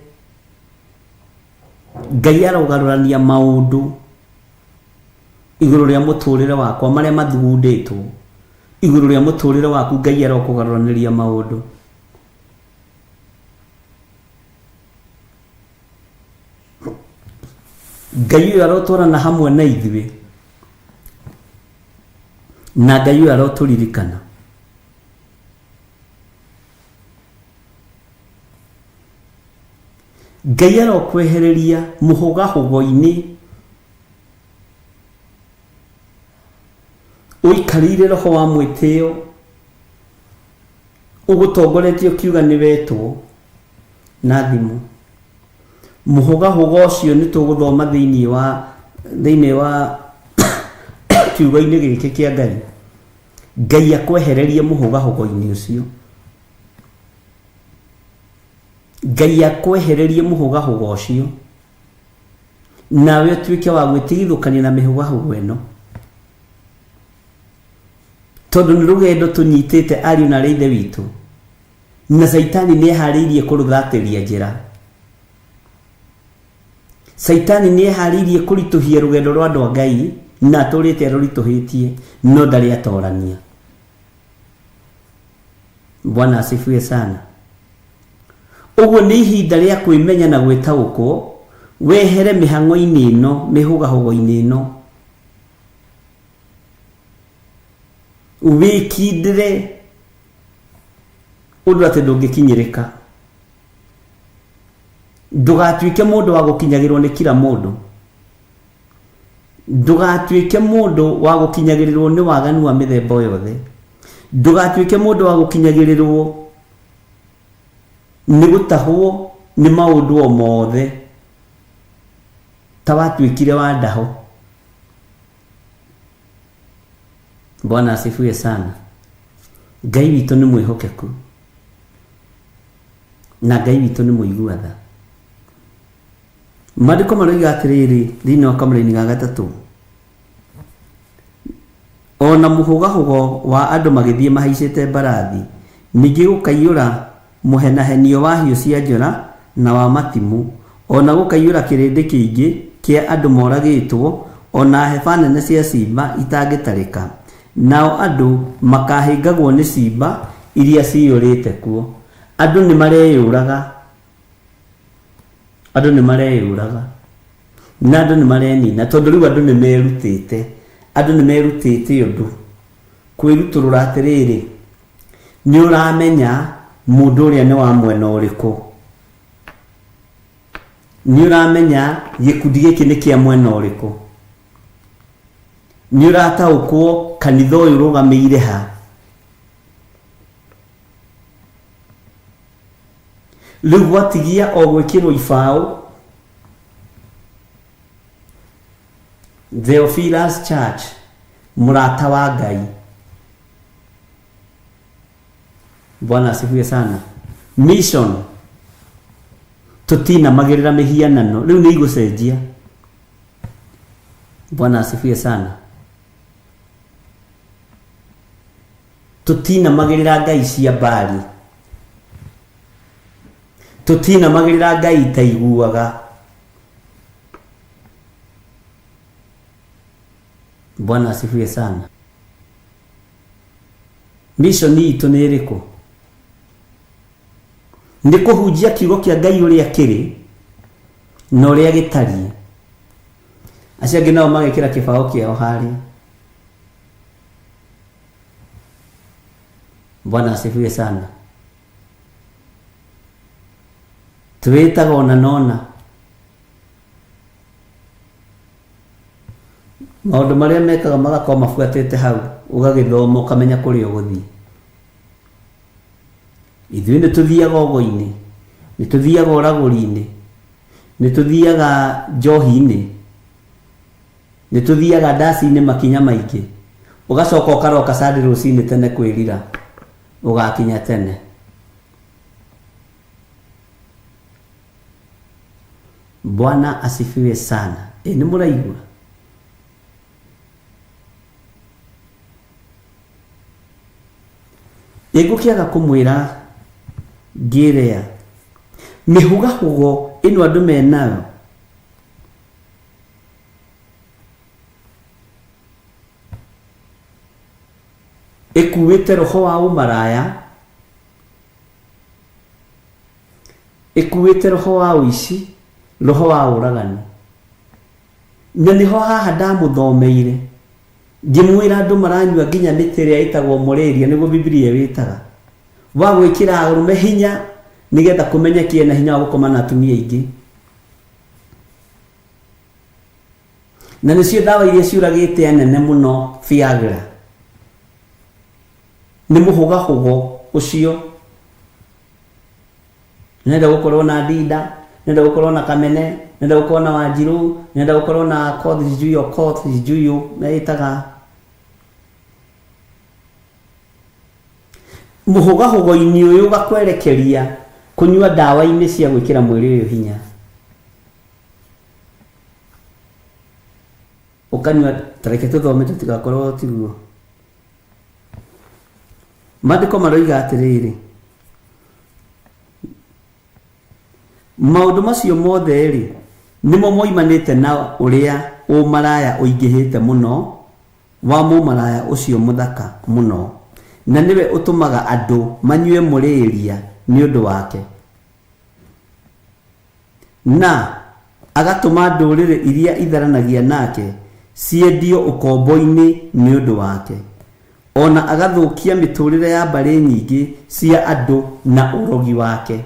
Ngai arogarũrania maũndũ igũrũ rĩa mũtũrĩre wakwa marĩa mathugundĩtwo. Igũrũ rĩa mũtũrĩre waku Ngai arokũgarũranĩria maũndũ. Ngai ũyũ arotwarana hamwe na ithuĩ, na Ngai ũyũ arotũririkana. Ngai arokwehereria mũhũgahũgo-inĩ ũikarĩire roho wa mwĩtĩo ũgũtongoretie ũkiuga nĩ wetwo na thimũ. Mũhũgahũga ũcio nĩ tũgũthoma thĩinĩ wa thĩinĩ wa kiugo-inĩ gĩkĩ kĩa Ngai. Ngai akwehererie mũhũgahũgo-inĩ ũcio. Ngai akwehererie mũhũgahũga ũcio nawe ũtuĩke wa gwĩtigithũkania na mĩhũgahũgo ĩno, tondũ nĩ rũgendo tũnyitĩte ariũ na arĩ ithe witũ, na Caitani nĩ eharĩirie kũrũthatĩria njĩra. Caitani nĩ eharĩirie kũritũhia rũgendo rwa andũ a Ngai, na atũrĩte arũritũhĩtie, no ndarĩ atorania. Bwana asifiwe sana. Ũguo nĩ ihinda rĩa kwĩmenya na gwĩtaũkwo, wehere mĩhang'o-inĩ ĩno, mĩhũgahũgo-inĩ ĩno, wĩkindĩre ũndũ atĩ ndũngĩkinyĩrĩka. Ndũgatuĩke mũndũ wa gũkinyagĩrwo nĩ kila mũndũ. Ndũgatuĩke mũndũ wa gũkinyagĩrĩrwo nĩ waganu wa mĩthemba o yothe. Ndũgatuĩke mũndũ wa gũkinyagĩrĩrwo nĩ gũtahwo nĩ maũndũ o mothe ta watuĩkire wa ndaho. Bwana asifiwe sana. Ngai witũ nĩ mwĩhokeku na Ngai witũ nĩ mũigua tha. Maandĩko maroiga atĩrĩrĩ thĩinĩ wa kamũraini ga gatatũ, o na mũhũgahũgo wa andũ magĩthiĩ mahaicĩte mbarathi, ningĩ gũkaiyũra mũhenahenio wa hiũ cia njora na wa matimũ, o na gũkaiyũra kĩrĩndĩ kĩingĩ kĩa andũ moragĩtwo, o na hĩba nene cia ciimba itangĩtarĩka, nao andũ makahĩngagwo nĩ ciimba iria ciyũrĩte kuo. Andũ nĩmareyũraga. Andũ nĩ mareyũraga na andũ nĩ marenina, tondũ rĩu andũ nĩ merutĩte, andũ nĩ merutĩte ũndũ kwĩrutũrũra atĩrĩrĩ, nĩ ũramenya mũndũ ũrĩa nĩ wa mwena ũrĩkũ, nĩ ũramenya gĩkundi gĩkĩ nĩ kĩa mwena ũrĩkũ, nĩ ũrataũkwo kanitha ũyũ ũrũgamĩire ha. Rĩu gwatigia o gwĩkĩrwo ibaũ Theophilus Church, mũrata wa Ngai. Bwana asifiwe sana. Mission, tũtinamagĩrĩra mĩhianano, rĩu nĩ igũcenjia. Bwana asifiwe sana. Tũtinamagĩrĩra ngai cia Baali, tũtinamagĩrĩra ngai itaiguaga. Bwana asifiwe sana. Mission itũ nĩ ĩrĩkũ? Nĩ kũhunjia kiugo kĩa Ngai ũrĩa kĩrĩ na ũrĩa gĩtariĩ. Acio angĩ nao magekĩra kĩbaũ kĩao harĩa. Bwana asifiwe sana. Twĩtaga ona nona maũndũ marĩa mekaga magakorwo mabuatĩte hau, ũgagĩthoma ũkamenya kũrĩa ũgũthiĩ. Ithuĩ nĩ tũthiaga ũgo-inĩ, nĩ tũthiaga ũragũri-inĩ, nĩ tũthiaga njohi-inĩ, nĩ tũthiaga ndaci-inĩ makinya maingĩ, ũgacoka ũkaroka Sunday rũcinĩ tene kwĩrira, ũgakinya tene. Bwana asifiwe sana. Ĩ nĩ mũraigua? Ĩ ngũkĩaga kũmwĩra ngĩrĩa mĩhũgahũgo ĩno andũ menayo Ĩkuĩte roho wa ũmaraya, ĩkuĩte roho wa ũici, roho wa ũragani. Na nĩho haha ndamũthomeire ngĩmwĩra andũ maranyua nginya mĩtĩ ĩrĩa ĩtagwo mũrĩria, nĩguo Bibilia ĩwĩtaga, wa gwĩkĩra arũme hinya nĩgetha kũmenyekie na hinya wa gũkoma na atumia aingĩ. Na nĩcio ndawa iria ciũragĩte anene mũno Viagra. Nĩ mũhũgahũgo ũcio. Nĩenda gũkorwo na Ndinda, nĩenda gũkorwo na Kamene, nĩenda gũkorwo na Wanjirũ, nĩenda gũkorwo na Akoth sijui Okoth sijui ũ, ĩtaga mũhũgahũgo-inĩ ũyũ ũgakwerekeria kũnyua ndawa-inĩ cia gwĩkĩra mwĩrĩ ũyũ hinya. Ũkanyua, tareke tũthome tũtigakorwo tiguo. Maandĩko maroiga atĩrĩrĩ, maũndũ macio mothe-rĩ, nĩmo moimanĩte na ũrĩa ũmaraya ũingĩhĩte mũno wa mũmaraya ũcio mũthaka mũno, na nĩwe ũtũmaga andũ manyue mũrĩĩria nĩ ũndũ wake, na agatũma ndũrĩrĩ iria itharanagia nake ciendio ũkombo-inĩ nĩ ũndũ wake, ona agathũkia mĩtũrĩre ya mbarĩ nyingĩ cia andũ na ũrogi wake.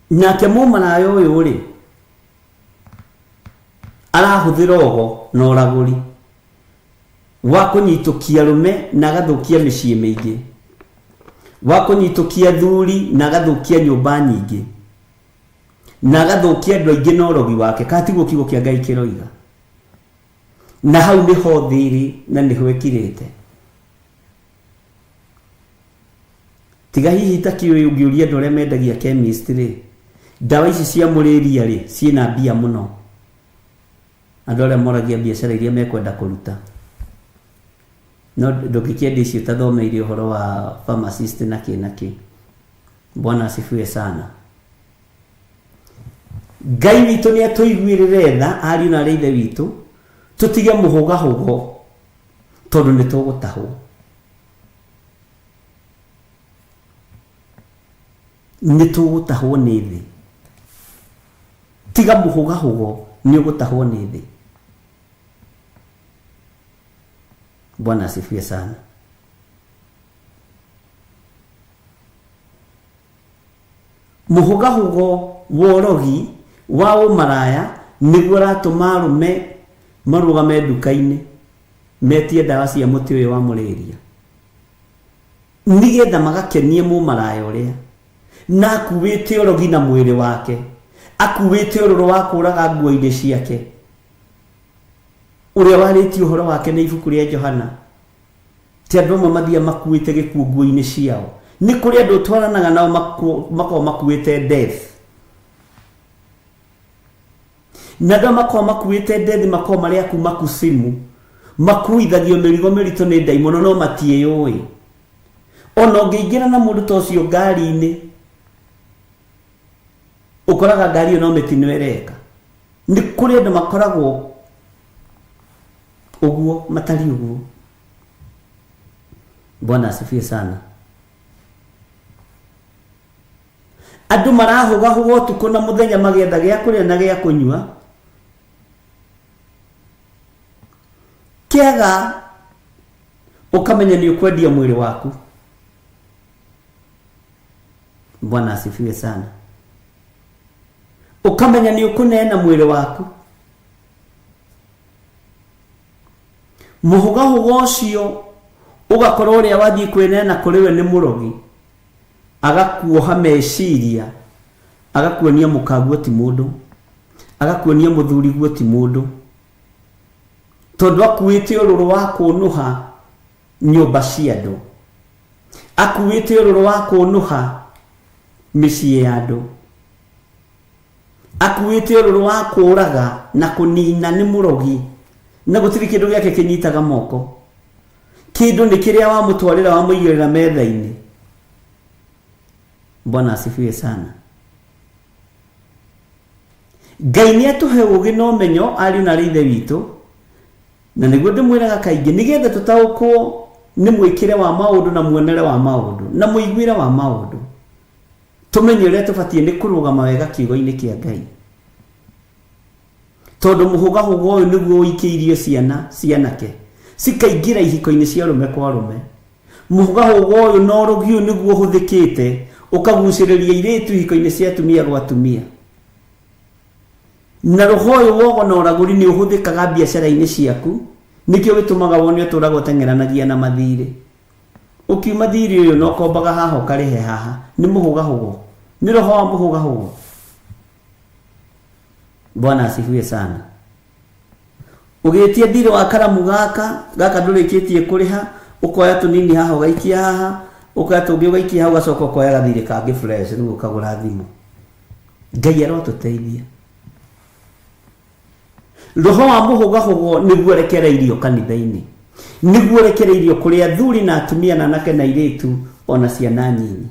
Nake mũmaraya ũyũ rĩ, arahũthĩra ũgo na ũragũri wa kũnyitũkia arũme na agathũkia mĩciĩ mĩingĩ, wa kũnyitũkia athuri na agathũkia nyũmba nyingĩ, na agathũkia andũ aingĩ na ũrogi wake. Kana tiguo kiugo kĩa Ngai kĩroiga? Na hau nĩho thĩ ĩrĩ na nĩho ĩkirĩte. Tiga hihi ta kĩũĩ ũngĩũria andũ arĩa mendagia chemist rĩ, ndawa ici cia mũrĩria rĩ, ciĩna mbia mũno. Andũ arĩa moragia biacara iria mekwenda kũruta. No ndũngĩkĩendia icio ũtathomeire ũhoro wa pharmacist na kĩ na kĩ. Bwana asifiwe sana. Ngai witũ nĩ atũiguĩrĩre tha, ariũ na arĩ ithe witũ, tũtige mũhũgahũgo tondũ nĩ tũgũtahwo. Nĩ tũgũtahwo nĩ thĩ. Tiga mũhũgahũgo, nĩ ũgũtahwo nĩ thĩ. Bwana asifiwe sana. Mũhũgahũgo wa ũrogi wa ũmaraya nĩguo ũratũma arũme marũgame nduka-inĩ metie ndawa cia mũtĩ ũyũ wa mũrĩria, nĩgetha magakenie mũmaraya ũrĩa na akuĩte ũrogi na mwĩrĩ wake, akuĩte ũrũrũ wa kũraga nguo-inĩ ciake, ũrĩa warĩtie ũhoro wake nĩ ibuku rĩa Johana. Ti andũ amwe mathiaga makuĩte gĩkuũ nguo-inĩ ciao. Nĩ kũrĩ andũ ũtwaranaga nao makoragwo makuĩte death. Na andũ aya makoragwo makuĩte death makoragwo marĩ a kuma kusimu, makuithagio mĩrigo mĩritũ nĩ ndaimono no matiĩyũĩ. Ona ũngĩingĩra na mũndũ ta ũcio ngari-inĩ, ũkoraga ngari ĩyo no mĩtino ĩreka. Nĩ kũrĩ andũ makoragwo ũguo, matariĩ ũguo. Bwana asifiwe sana. Andũ marahũgahũga ũtukũ na mũthenya magĩetha gĩa kũrĩa na gĩa kũnyua. Kĩaga ũkamenya nĩ ũkwendia mwĩrĩ waku. Bwana asifiwe sana. Ũkamenya nĩ ũkũneana mwĩrĩ waku. Mũhũgahũga ũcio ũgakorwo ũrĩa wathiĩ kwĩneana kũrĩ we nĩ mũrogi, agakuoha meciria, agakuonia mũkaguo ti mũndũ, agakuonia mũthuriguo ti mũndũ, tondũ akuĩte ũrũrũ wa kũnũha nyũmba cia andũ, akuĩte ũrũrũ wa kũnũha mĩciĩ ya andũ, akuĩte ũrũrũ wa kũraga na kũnina nĩ mũrogi, na gũtirĩ kĩndũ gĩake kĩnyitaga moko. Kĩndũ nĩ kĩrĩa wamũtwarĩra wamũigĩrĩra metha-inĩ. Bwana asifiwe sana. Ngai nĩ atũhe ũũgĩ na ũmenyo ariũ na arĩ ithe witũ, Na nĩguo ndĩmwĩraga kaingĩ nĩgetha tũtaũkwo nĩ mwĩkĩre wa maũndũ na muonere wa maũndũ na mũiguĩre wa maũndũ, tũmenye ũrĩa tũbatiĩ nĩ kũrũgama wega kiugo-inĩ kĩa Ngai. Tondũ mũhũgahũga ũyũ nĩguo ũikĩirio ciana cianake cikaingĩra ihiko-inĩ cia arũme kwa arũme. Mũhũgahũga ũyũ na ũrogi ũyũ nĩguo ũhũthĩkĩte ũkagucĩrĩria airĩtu ihiko-inĩ cia atumia gwa atumia. Na roho ũyũ wogo na ũragũri nĩ ũhũthĩkaga biacara-inĩ ciaku, nĩkĩo gĩtũmaga wone ũtũraga ũteng'eranagia na mathirĩ. Ũkiuma thirĩ ũyũ na ũkombaga haha ũkarĩhe haha, nĩ mũhũgahũgo, nĩ roho wa mũhũgahũgo. Bwana asifiwe sana. Ũgĩtia thirĩ wa karamu gaka gaka ndũrĩkĩtie kũrĩha, ũkoya tũnini haha ũgaikia haha, ũkoya tũngĩ ũgaikia haha, ũgacoka ũkoya gathirĩ kangĩ fresh rĩu ũkagũra thimũ. Ngai arotũteithia. Roho wa mũhũgahũgo nĩguo rekereirio kanitha-inĩ, nĩguo rekereirio kũrĩ athuri na atumia na anake na airĩtu ona ciana nyinyi.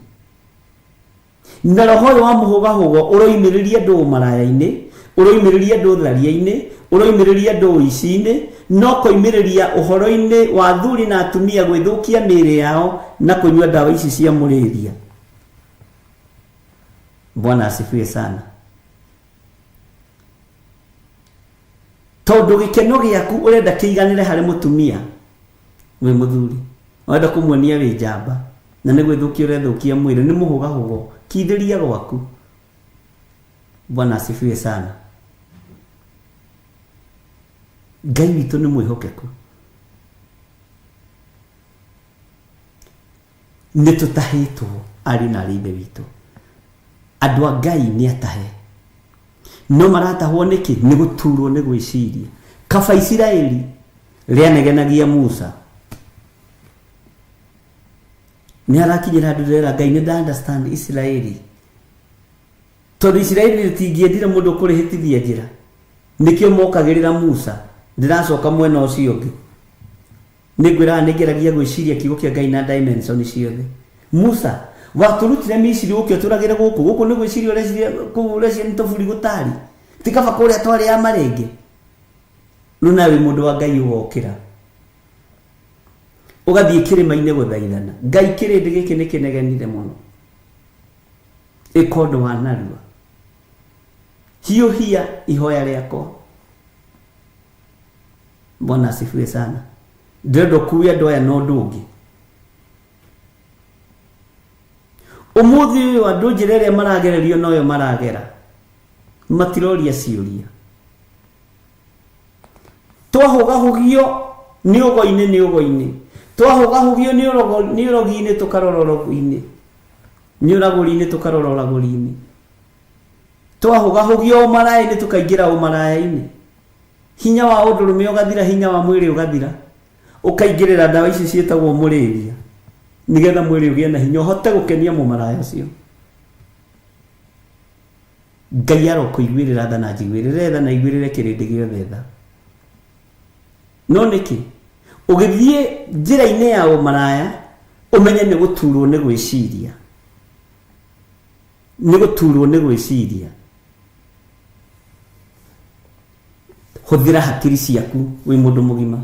Na roho ũyũ wa mũhũgahũgo ũroimĩrĩria andũ ũmaraya-inĩ, ũroimĩrĩria andũ ũtharia-inĩ, ũroimĩrĩria andũ ũici-inĩ, no koimĩrĩria ũhoro-inĩ wa athuri na atumia gwĩthũkia mĩĩrĩ yao na kũnyua ndawa ici cia mũrĩria. Bwana asifiwe sana. Tondũ gĩkeno gĩaku ũrenda kĩiganĩre harĩ mũtumia wĩ mũthuri, ũrenda kũmuonia wĩ njamba, na nĩ gwĩthũkia ũrethũkia mwĩrĩ, nĩ mũhũgahũgo, kithĩria gwaku. Bwana asifiwe sana. Ngai witũ nĩ mwĩhokeku. Nĩ tũtahĩtwo ariũ na arĩ ithe witũ. Andũ a Ngai nĩ atahe. No maratahwo nĩkĩ? Nĩ gũturwo nĩ gwĩciria. Kaba Isiraeli rĩanegenagia Musa. Nĩ harakinyĩra handũ ndĩrera Ngai nĩ nda understand Isiraeli. Tondũ Isiraeli rĩtingĩendire mũndũ kũrĩhĩtithia njĩra. Nĩkĩo mokagĩrĩra Musa. Ndĩracoka mwena ũcio ũngĩ. Nĩngwĩraga nĩngeragia gwĩciria kiugo kĩa Ngai na dimension ciothe. Musa, watũrutire Misiri ũke ũtũragĩre gũkũ. Gũkũ nĩ gwĩciria ũreciria kũu ũreciria nĩ tũburi gũtari. Ti kaba kũrĩa twarĩ a marenge. Rĩu nawe wĩ mũndũ wa Ngai ũgokĩra. Ũgathiĩ kĩrĩma-inĩ gũthaithana. Ngai kĩrĩndĩ gĩkĩ nĩ kĩnegenire mũno. Ĩka ũndũ wa narua. Hiũhia ihoya rĩakwa. Bwana asifiwe sana. Ndĩrenda ũkue andũ aya na ũndũ ũngĩ. Ũmũthĩ ũyũ andũ njĩra ĩrĩa maragererio noyo maragera. Matiroria ciũria. Twahũgahũgio nĩ ũgo-inĩ nĩ ũgo-inĩ. Twahũgahũgio nĩ ũrogi-inĩ tũkarora ũrogi-inĩ. Nĩ ũragũri-inĩ tũkarora ũragũri-inĩ. Twahũgahũgio ũmaraya-inĩ tũkaingĩra ũmaraya-inĩ. Hinya wa ũndũrũme ũgathira, hinya wa mwĩrĩ ũgathira. Ũkaingĩrĩra ndawa ici ciĩtagwo mũrĩria. Nĩgetha mwĩrĩ ũgĩe na hinya ũhote gũkenia mũmaraya ũcio. Ngai arokũiguĩrĩra tha na njiguĩrĩre tha na aiguĩrĩre kĩrĩndĩ gĩothe tha. No nĩkĩ? Ũgĩthiĩ njĩra-inĩ ya ũmaraya, ũmenye nĩ gũturwo nĩ gwĩciria. Nĩ gũturwo nĩ gwĩciria. Hũthĩra hakiri ciaku wĩ mũndũ mũgima.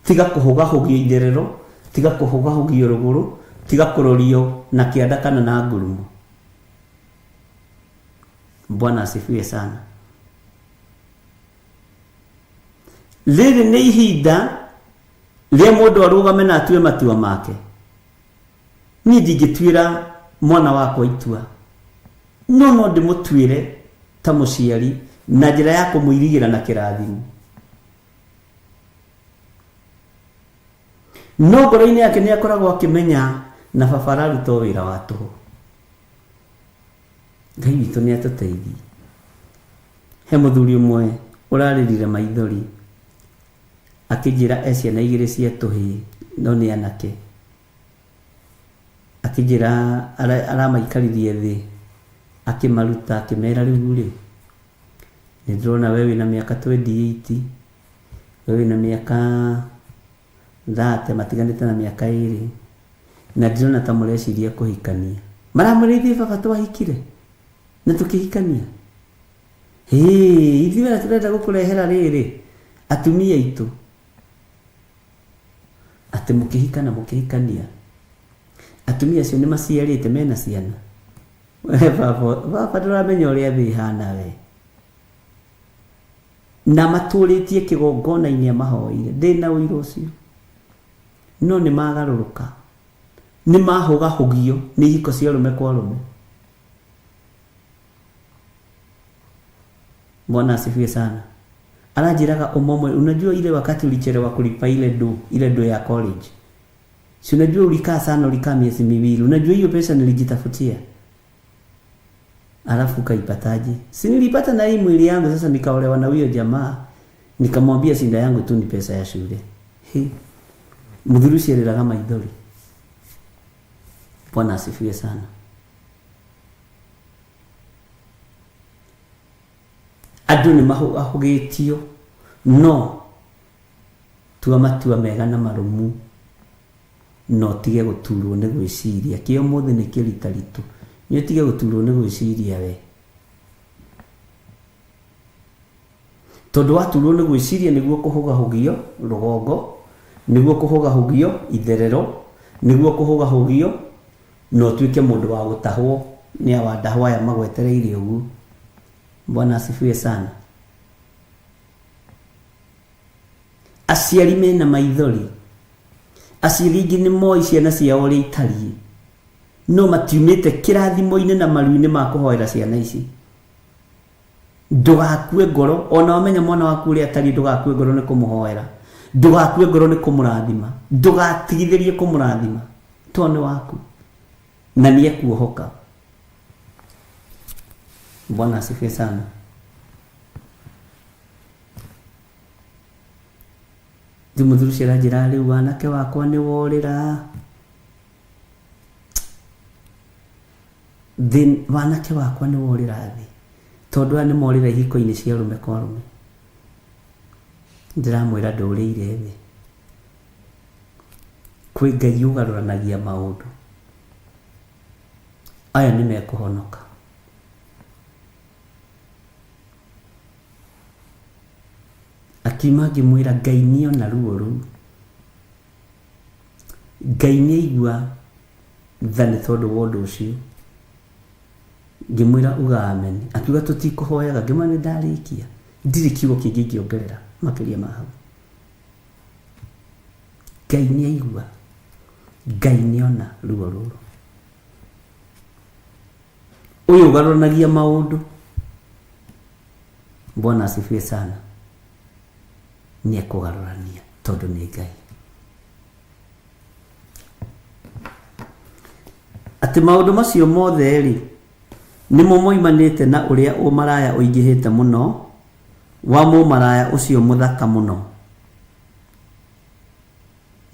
Tiga kũhũgahũgio itherero, tiga kũhũgahũgio rũgũrũ, tiga kũrorio na kĩanda kana na ngurumo. Bwana asifiwe sana. Rĩrĩ nĩ ihinda rĩa mũndũ arũgame na atue matua make. Niĩ ndingĩtuĩra mwana wakwa itua, no no ndĩmũtuĩre ta mũciari na njĩra ya kũmũirigĩra na kĩrathimo. No ngoro-inĩ yake nĩ akoragwo akĩmenya na baba araruta o wĩra wa tũhũ. Ngai witũ nĩ atũteithie. He mũthuri ũmwe ũrarĩrire maithori akĩnjĩra e ciana igĩrĩ cia tũhĩĩ no nĩ anake. Akĩnjĩra aramaikaririe thĩ akĩmaruta akĩmera rĩu rĩ, nĩ ndĩrona we wĩna mĩaka 28, we wĩna mĩaka 30, matiganĩte na mĩaka 2, na ndĩrona ta mũreciria kũhikania. Maramwĩra ithuĩ baba twahikire na tũkĩhikania. Hĩ, ithuĩ na tũrenda gũkũrehera rĩrĩ. Atumia aitũ atĩ mũkĩhika na mũkĩhikania atumia acio nĩ maciarĩte mena ciana. We baba, baba ndũramenya ũrĩa thĩ ĩhana we. Na matũrĩtie kĩgongona-inĩ amahoeire, ndĩna ũira ũcio. No nĩ magarũrũka, nĩ mahũgahũgio nĩ ihiko cia arũme kwa arũme. Bwana asifiwe sana. Aranjĩraga ũmwe, unajua ile wakati ulichelewa kulipa ile do ya college. Si unajua ulikaa sana, ulikaa miezi miwili. Unajua hiyo pesa nilijitafutia. Alafu ukaipataje? Si nilipata na hii mwili yangu, sasa nikaolewa na huyo jamaa. Nikamwambia shinda yangu tu ni pesa ya shule. He. Mũthuri ũcio arĩraga maithori. Bwana asifiwe sana. Andũ nĩ mahũgĩtio no tua matua mega na marũmu no ũtige gũturwo nĩ gwĩciria. Kĩ ũmũthĩ nĩ kĩritaritũ. Nĩ ũtige gũturwo nĩ gwĩciria we. Tondũ waturwo nĩ gwĩciria nĩguo kũhũgahũgio rũgongo, nĩguo kũhũgahũgio itherero, nĩguo kũhũgahũgio na ũtuĩke mũndũ wa gũtahwo nĩ awandahwo aya magwetereire ũguo. Bwana asifiwe sana. Aciari mena maithori, aciari aingĩ nĩ moĩ ciana ciao ũrĩa itariĩ, no matiumĩte kĩrathimo-inĩ na maru-inĩ ma kũhoera ciana ici. Ndũgakue ngoro, ona wamenya mwana waku ũrĩa atariĩ, ndũgakue ngoro nĩ kũmũhoera, ndũgakue ngoro nĩ kũmũrathima, ndũgatigithĩrie kũmũrathima, tondũ nĩ waku na nĩ ekuohoka. Bwana asifiwe sana. Rĩu mũthuri ũcio aranjĩra rĩu wanake wakwa nĩ worĩra. Thĩ wanake wakwa nĩ worĩra thĩ. Tondũ aya nĩ morĩra ihiko-inĩ cia arũme kwa arũme. Ndĩramwĩra ndũrĩire thĩ. Kwĩ Ngai ũgarũranagia maũndũ. Aya nĩ mekũhonoka. Akiuma ngĩmwĩra Ngai nĩona ruo rũu. Ngai nĩaigua tha nĩ tondũ wa ũndũ ũcio. Ngĩmwĩra uga amen. Akiuga tũtikũhoyaga. Ngĩmwĩra nĩ ndarĩkia. Ndirĩ kiugo kĩngĩ ingĩongerera makĩria ma hau. Ngai nĩaigua. Ngai nĩona ruo rũrũ. Ũyũ ũgarũranagia maũndũ. Bwana asifiwe sana. Nĩ ekũgarũrania tondũ nĩ Ngai. Atĩ maũndũ macio mothe rĩ, nĩmo moimanĩte na ũrĩa ũmaraya ũingĩhĩte mũno wa mũmaraya ũcio mũthaka mũno.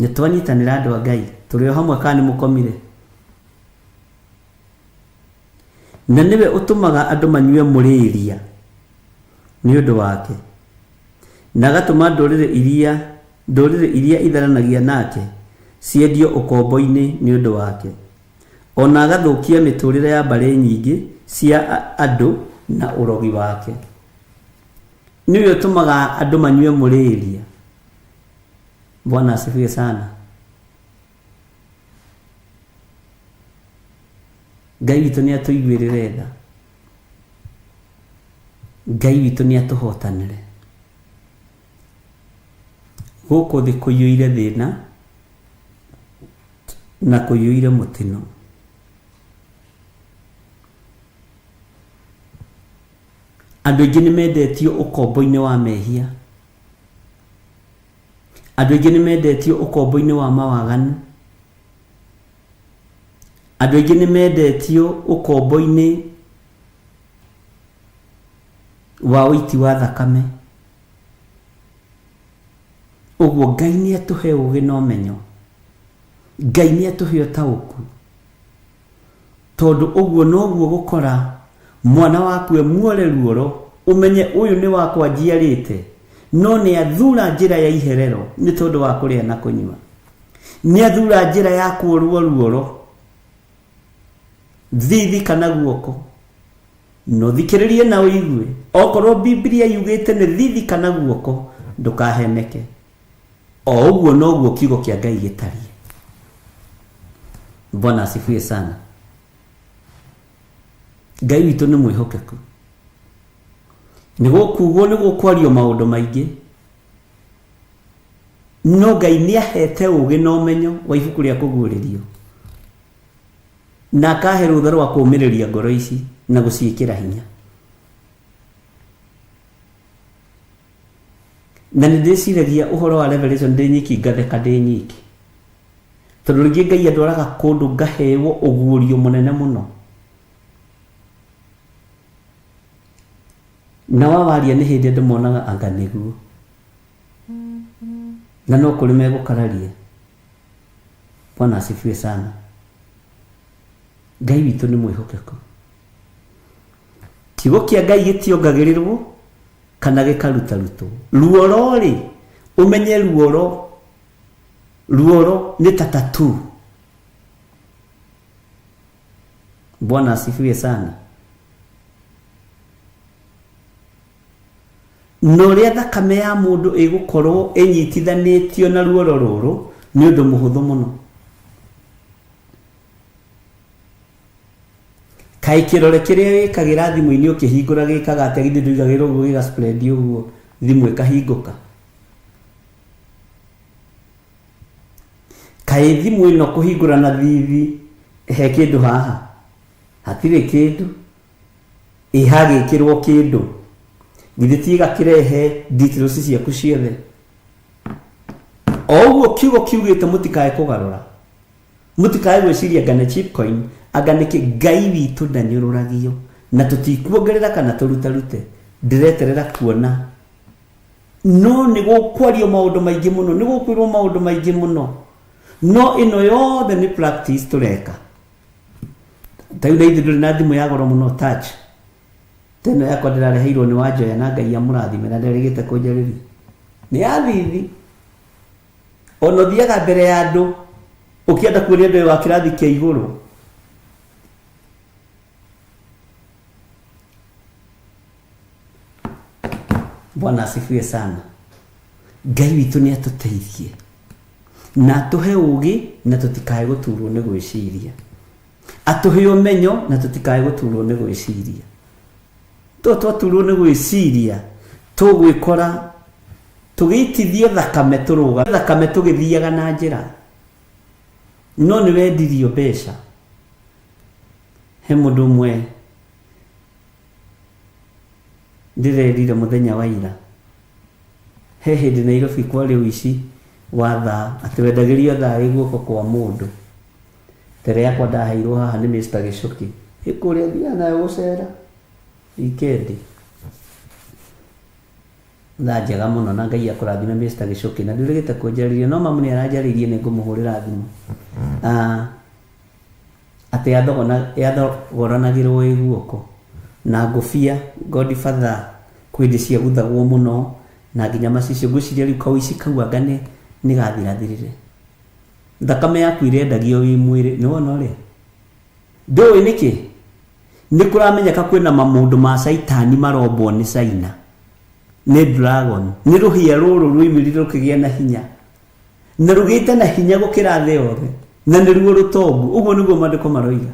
Nĩ twanyitanĩra andũ a Ngai, tũrĩ o hamwe kana nĩ mũkomire? Na nĩwe ũtũmaga andũ manyue mũrĩria nĩ ũndũ wake, na agatũma ndũrĩrĩ iria itharanagia nake ciendio ũkombo-inĩ nĩ ũndũ wake, ona agathũkia mĩtũrĩre ya mbarĩ nyingĩ cia andũ na ũrogi wake. Nĩwe ũtũmaga andũ manyue mũrĩria. Bwana asifiwe sana. Ngai witũ nĩ atũiguĩrĩre tha. Ngai witũ nĩ atũhotanĩre. Gũkũ thĩ kũiyũire thĩna na kũiyũire mũtino. Andũ aingĩ nĩ mendetio ũkombo-inĩ wa mehia. Andũ aingĩ nĩ mendetio ũkombo-inĩ wa mawaganu. Andũ aingĩ nĩ mendetio ũkombo-inĩ wa ũiti wa thakame. Ũguo Ngai nĩ atũhe ũgĩ na ũmenyo. Ngai nĩ atũhe ũtaũku. Tondũ ũguo noguo gũkora mwana waku emuore ruoro, ũmenye ũyũ nĩ wakwa njiarĩte, no nĩ athura njĩra ya iherero nĩ tondũ wa kũrĩa na kũnyua. Nĩ athura njĩra ya kuorwo ruoro, thithi kana guoko. No thikĩrĩrie na ũigue, okorwo Biblia yugĩte nĩ thithi kana guoko, Ndũkaheneke. O ũguo noguo kiugo kĩa Ngai gĩtariĩ. Bwana asifiwe sana. Ngai witũ nĩ mwĩhokeku. Nĩ gũkugwo nĩ gũkwario maũndũ maingĩ, no Ngai nĩ ahete ũũgĩ na ũmenyo wa ibuku rĩa kũguũrĩrio, na akahe rũtha rwa kũũmĩrĩria ngoro ici na gũciĩkĩra hinya. Na nĩ ndĩciragia ũhoro wa Revelation ndĩ nyiki, ngatheka ndĩ nyiki, tondũ rĩngĩ Ngai andwaraga kũndũ ngaheo ũguũrio mũnene mũno. Na wawaria nĩ hĩndĩ andũ monaga anga nĩguo, na no kũrĩ megũkararia. Bwana asifiwe sana. Ngai witũ nĩ mwĩhokeku. Kiugo kĩa Ngai gĩtiongagĩrĩrwo kana gĩkarutarutwo. Ruoro rĩ, ũmenye ruoro, ruoro nĩ ta tattoo. Bwana asifiwe sana. Na ũrĩa thakame ya mũndũ ĩgũkorwo ĩnyitithanĩtio na ruoro rũrũ nĩ ũndũ mũhũthũ mũno. Kaĩ kĩrore kĩrĩa wĩkagĩra thimũ-inĩ ũkĩhingũra gĩkaga atĩa? Githĩ ndũigagĩra ũguo gĩga spread ũguo thimũ ĩkahingũka? Kaĩ thimũ ĩno kũhingũra na thithi he kĩndũ haha? Hatirĩ kĩndũ. Ĩ hagĩkĩrwo kĩndũ? Githĩ ti ĩgakĩrehe details ciaku ciothe? O ũguo kiugo kiugĩte mũtikae kũgarũra. Mũtikae gwĩciria anga nĩ cheap coin, anga nĩkĩ. Ngai witũ ndanyũrũragio, na tũtikuongerera kana tũrutarute. Ndĩreterera kuona. No nĩ gũkwario maũndũ maingĩ mũno, nĩ gũkwĩrwo maũndũ maingĩ mũno. No ĩno yothe nĩ practice tũreka. Ta rĩu na ithuĩ ndũrĩ na thimũ ya goro mũno touch. Ta ĩno yakwa ndĩrareheirwo nĩ Wanjoya na Ngai amũrathime na nderĩgĩte kũnjarĩria. Nĩ ya thithi. Ona ũthiaga mbere ya andũ ũkĩenda kuonia andũ wĩ wa kĩrathi kĩa igũrũ. Bwana asifiwe sana. Ngai witũ nĩ atũteithie na atũhe ũũgĩ na tũtikae gũturwo nĩ gwĩciria. Atũhe ũmenyo na tũtikae gũturwo nĩ gwĩciria. To twaturwo nĩ gwĩciria tũgwĩkora tũgĩitithio thakame tũrũga thakame tũgĩthiaga na njĩra. No nĩ wendirio mbeca. He mũndũ ũmwe ndĩrerire mũthenya wa ira. He hĩndĩ Nairobi kwarĩ ũici wa thaa, atĩ wendagĩrio thaa ĩ guoko kwa mũndũ. Tere yakwa ndaheirwo haha nĩ Mr Gĩcũkĩ. Ĩ kũrĩa thiaga nayo gũcera wikendi. Thaa njega mũno na Ngai akũrathime Mr Gĩcũkĩ. Na ndũrĩgĩte kũnjarĩria no mamu nĩ aranjarĩirie nĩ ngũmũhũrĩra thimũ. Ah, atĩ yathogoranagĩrwo ĩ guoko. Na ngũbia Godfather kwĩ hĩndĩ ciaguthagwo mũno na nginya macicio. Ngwĩciria rĩu kaũici kau anga nĩ gathirathirire. Thakame yaku ĩrendagio wĩ mwĩrĩ. Nĩ wona ũrĩa? Ndũĩ nĩkĩ? Nĩ kũramenyeka kwĩna mamũndũ ma caitani marombwo nĩ China. Nĩ dragon. Nĩ rũhĩa rũrũ rwoimĩrire rũkĩgĩa na hinya. Na rũgĩte na hinya gũkĩra thĩ yothe. Na nĩruo rũtongu. Ũguo nĩguo maandĩko maroiga.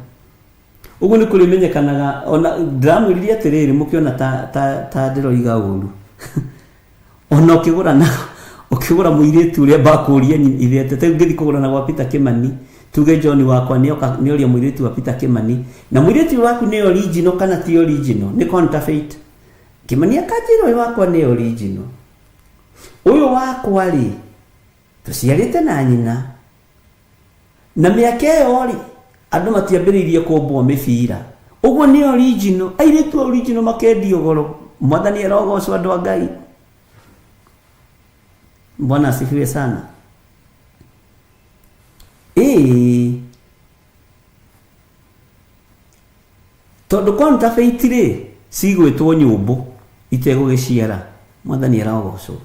Ũguo nĩ kũrĩmenyekanaga, ona ndĩramwĩrire atĩrĩrĩ mũkĩona ta, ta, ta ndĩroiga ũru. Ona ũkĩgũra na ũkĩgũra mũirĩtu ũrĩa mbakũria ithe atĩ ta rĩu ngĩthiĩ kũgũra na gwa Peter Kimani, tuge John wakwa nĩoka nĩoria mũirĩtu wa Peter Kimani, na mũirĩtu ũyũ waku nĩ original kana ti original, nĩ counterfeit. Kimani akanjĩra ũyũ wakwa nĩ original. Ũyũ wakwa rĩ, tũciarĩte na nyina. Na mĩaka ĩyo rĩ, andũ matiambĩrĩirie kũmbwo mĩbira. Ũguo nĩ original. Airĩtu original makendio goro. Mwathani arogocwo andũ a Ngai. Bwana asifiwe sana. Ĩĩ. Tondũ counterfeit rĩ, cigwĩtwo nyũmbũ itegũgĩciara. Mwathani arogocwo.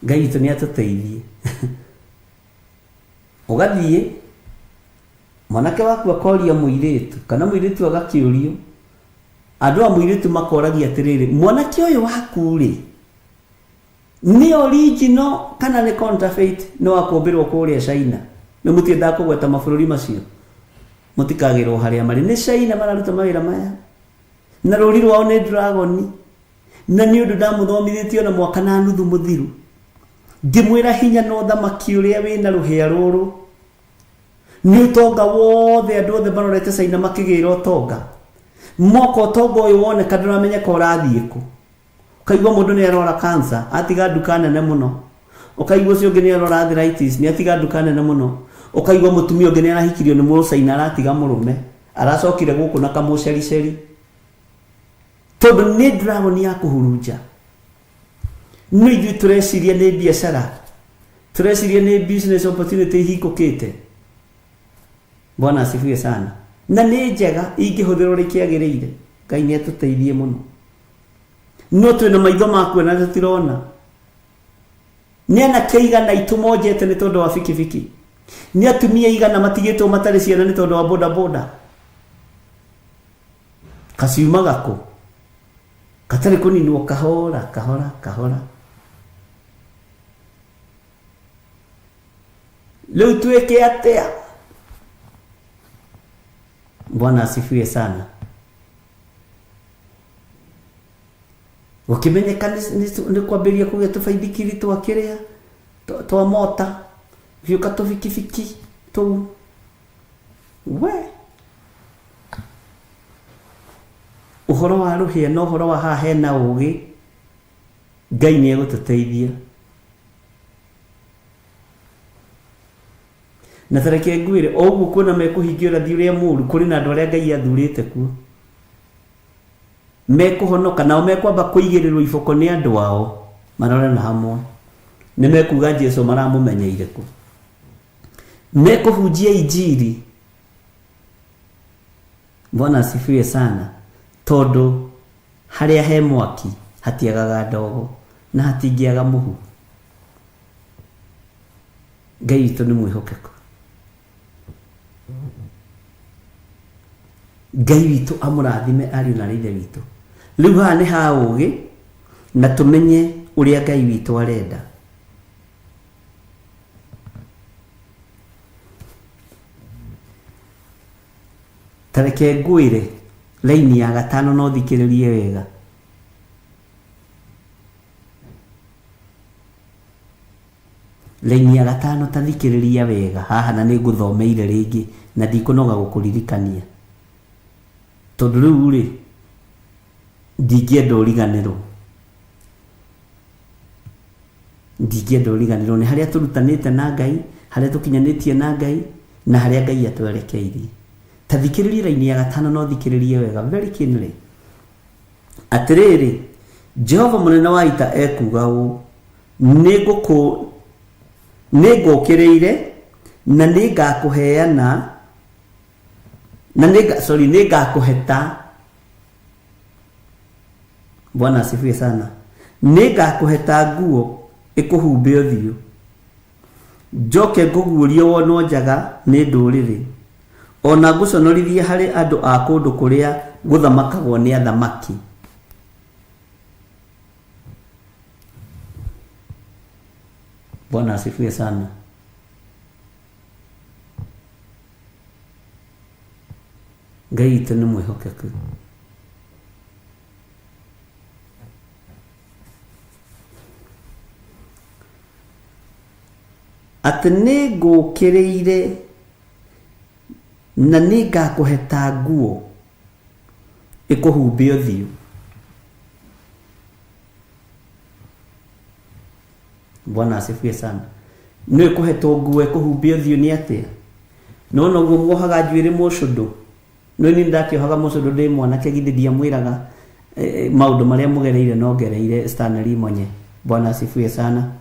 Ngai witũ nĩ atũteithie. Ũgathiĩ mwanake waku akoria mũirĩtu kana mũirĩtu agakĩũrio. Andũ a mũirĩtu makoragia atĩrĩrĩ, mwanake ũyũ waku rĩ, nĩ original kana nĩ counterfeit, nĩ wa kũmbĩrwo kũrĩa China? Nĩ mũtiendaga kũgweta mabũrũri macio, mũtikagĩrwo harĩa marĩ. Nĩ China mararuta mawĩra maya, na rũri rwao nĩ dragon. Na nĩ ũndũ ndamũthomithĩtie ona mwaka na nuthu mũthiru, ngĩmwĩra hinya na ũthamaki ũrĩa wĩna rũhĩa rũrũ nĩ ũtonga wothe. Andũ othe marorete China makĩgĩra ũtonga, moka ũtonga ũyũ woneka ndũramenyeka ũrathiĩ kũ. Ũkaigua mũndũ nĩ arora cancer, atiga nduka nene mũno. Ũkaigua ũcio ũngĩ nĩ arora arthritis, nĩ atiga nduka nene mũno. Ũkaigua mũtumia ũngĩ nĩ arahikirio nĩ mũcaina, aratiga mũrũme, aracokire gũkũ na kamũcericeri, tondũ nĩ dragon ya kũhurunja. No ithuĩ tũreciria nĩ biacara, tũreciria nĩ business opportunity ihingũkĩte. Bwana asifiwe sana. Na nĩ njega ingĩhũthĩrwo ũrĩa ikĩagĩrĩire. Ngai nĩ atũteithie mũno. No twĩna maitho ma kuona tũtirona. Nĩ anake igana aitũ monjete nĩ tondũ wa bikibiki? Nĩ atumia igana matigĩtwo matarĩ ciana nĩ tondũ wa bodaboda? Kaciumaga kũ gatarĩ kũninwo kahora kahora kahora. Rĩu twĩke atĩa? Bwana asifiwe sana. Gũkĩmenyeka nĩ kwambĩrĩria kũgĩa tũbaithikiri twa kĩrĩa twa mota, gĩũka tũbikibiki tũu. We ũhoro wa rũhĩa na ũhoro wa haha hena ũgĩ. Ngai nĩ egũtũteithia. Na tareke ngwĩre, o ũguo kuona mekũhingia ũrathi ũrĩa mũũru, kũrĩ na andũ arĩa Ngai athurĩte kuo mekũhonoka, nao mekwamba kũigĩrĩrwo iboko nĩ andũ ao marore na hamwe. Nĩ mekuga Jesu maramũmenyeire kũ. Mekũhunjia injiri. Bwana asifiwe sana. Tondũ harĩa he mwaki hatiagaga ndogo na hatingĩaga mũhu. Ngai witũ nĩ mwĩhokeku. Ngai witũ amũrathime ariũ na ithe witũ. Rĩu haha nĩ ha ũgĩ na tũmenye ũrĩa Ngai witũ arenda. Ta reke ngwĩre raini ya gatano no thikĩrĩrie wega. Raini ya gatano, ta thikĩrĩria wega haha, na nĩ ngũthomeire rĩngĩ na ndikũnoga gũkũririkania, tondũ rĩu rĩ ndingĩenda ũriganĩrwo, ndingĩenda ũriganĩrwo nĩ harĩa tũrutanĩte na Ngai, harĩa tũkinyanĩtie na Ngai, na harĩa Ngai atwerekeirie. Ta thikĩrĩria raini ya gatano no thikĩrĩrie wega, very keenly. Atĩrĩrĩ, Jehova mũnene wa ita ekuuga ũũ: Nĩ ngũũkĩrĩire na nĩ ngakũheana na nĩ sorry, nĩ ngakũheta. Bwana asifiwe sana. Nĩ ngakũheta nguo ĩkũhumbe ũthiũ, njoke ngũguũrie wonwo njaga nĩ ndũrĩrĩ, ona ngũconorithie harĩ andũ a kũndũ kũrĩa gũthamakagwo nĩ athamaki. Bwana asifiwe sana. Ngai witũ nĩ mwĩhokeku. Atĩ nĩ ngũũkĩrĩire na nĩ ngakũheta nguo ĩkũhumbe ũthiũ. Bwana asifiwe sana. Nĩ kũhetwo nguo ĩkũhumbe ũthiũ nĩ atĩa? No noguo muohaga njuĩrĩ mũcũndũ. No niĩ ndakĩohaga mũcũndũ ndĩ mwanake, githĩ ndiamwĩraga maũndũ marĩa mũgereire no ngereire? Stanley Monye, Bwana asifiwe sana.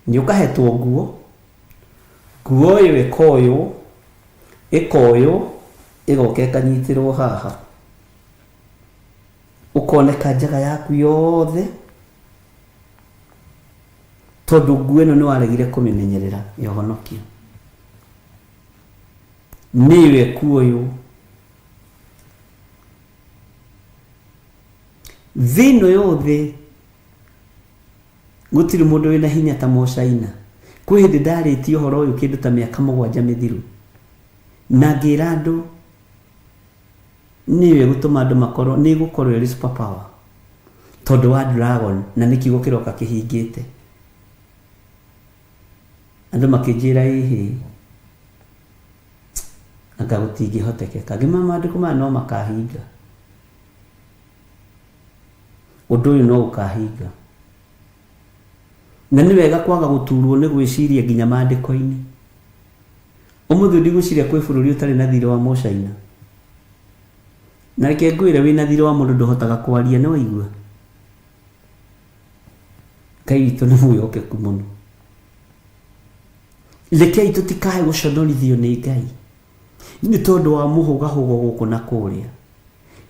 Nĩ ũkahetwo nguo, nguo ĩyo ĩkoywo ĩgoka ĩkanyitĩrwo haha, ũkoneka njaga yaku yothe, tondũ nguo ĩno nĩ waregire kũmĩmenyerera ya ũhonokio. Nĩyo ĩkuoywo. Thĩ ĩno yothe gũtirĩ mũndũ wĩna hinya ta Mũcaina. Kwĩ hĩndĩ ndarĩtie ũhoro ũyũ kĩndũ ta mĩaka 7 mĩthiru, na ngĩra andũ nĩyo ĩgũtũma andũ makorwo, nĩ ĩgũkorwo ĩrĩ super power tondũ wa dragon, na nĩ kiugo kĩroka kĩhingĩte. Andũ makĩnjĩra ĩhĩ, anga gũtingĩhotekeka. Ngĩmera maandĩko maya no makahinga, ũndũ ũyũ no ũkahinga. Na nĩ wega kwaga gũturwo nĩ gwĩciria nginya maandĩko-inĩ. Ũmũthĩ ndigwĩciria kwĩ bũrũri ũtarĩ na thirĩ wa Mũcaina. Na reke ngwĩre, wĩna thirĩ wa mũndũ ndũhotaga kwaria, nĩ waigua? Ngai witũ nĩ mwĩhokeku mũno. Rekei tũtikae gũconorithio nĩ Ngai nĩ tondũ wa mũhũgahũgo gũkũ na kũrĩa.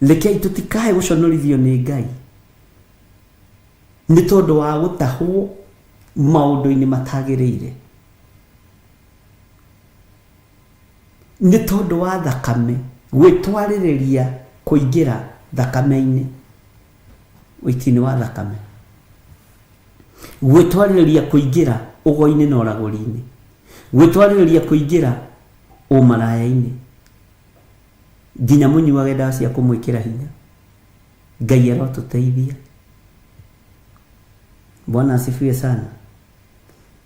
Rekei tũtikae gũconorithio nĩ Ngai nĩ tondũ wa gũtahwo maũndũ-inĩ matagĩrĩire, nĩ tondũ wa thakame gwĩtwarĩrĩria kũingĩra thakame-inĩ, ũiti-inĩ wa thakame, gwĩtwarĩrĩria kũingĩra ũgo-inĩ na ũragũri-inĩ, gwĩtwarĩrĩria kũingĩra ũmaraya-inĩ, nginya mũnyuage ndawa cia kũmwĩkĩra hinya. Ngai arotũteithia. Bwana asifiwe sana.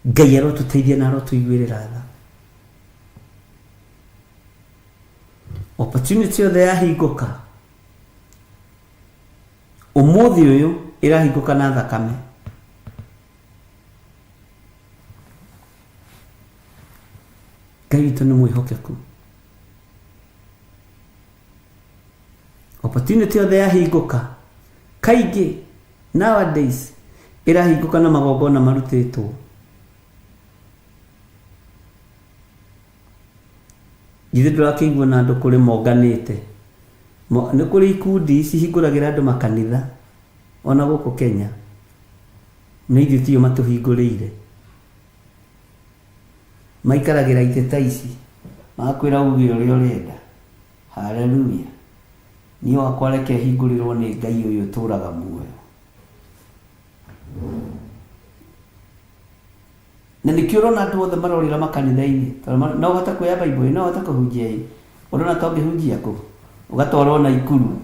Ngai arotũteithia na arotũiguĩrĩra tha. Opportunity yothe yahingũka ũmũthĩ ũyũ ĩrahingũka na thakame. Ngai witũ nĩ mwĩhokeku. Opportunity yothe yahingũka kaingĩ nowadays ĩrahingũka na magongona marutĩtwo. Githĩ ndũrakĩigua na andũ kũrĩ monganĩte? Nĩ kũrĩ ikundi cihingũragĩra andũ makanitha ona gũkũ Kenya, no ithuĩ tio matũhingũrĩire. Maikaragĩra itĩ ta ici, magakwĩra uge ũrĩa ũrenda. Haleluya. Niĩ wakwa reke hingũrĩrwo nĩ Ngai ũyũ ũtũraga muoyo. Na nĩkĩo ũrona andũ othe marorĩra makanitha-inĩ, tondũ no ũhote kuoya Bible, no ũhote kũhunjia ĩ, ũrona ta ũngĩhunjia kũ? Ũgatwarwo Naikuru.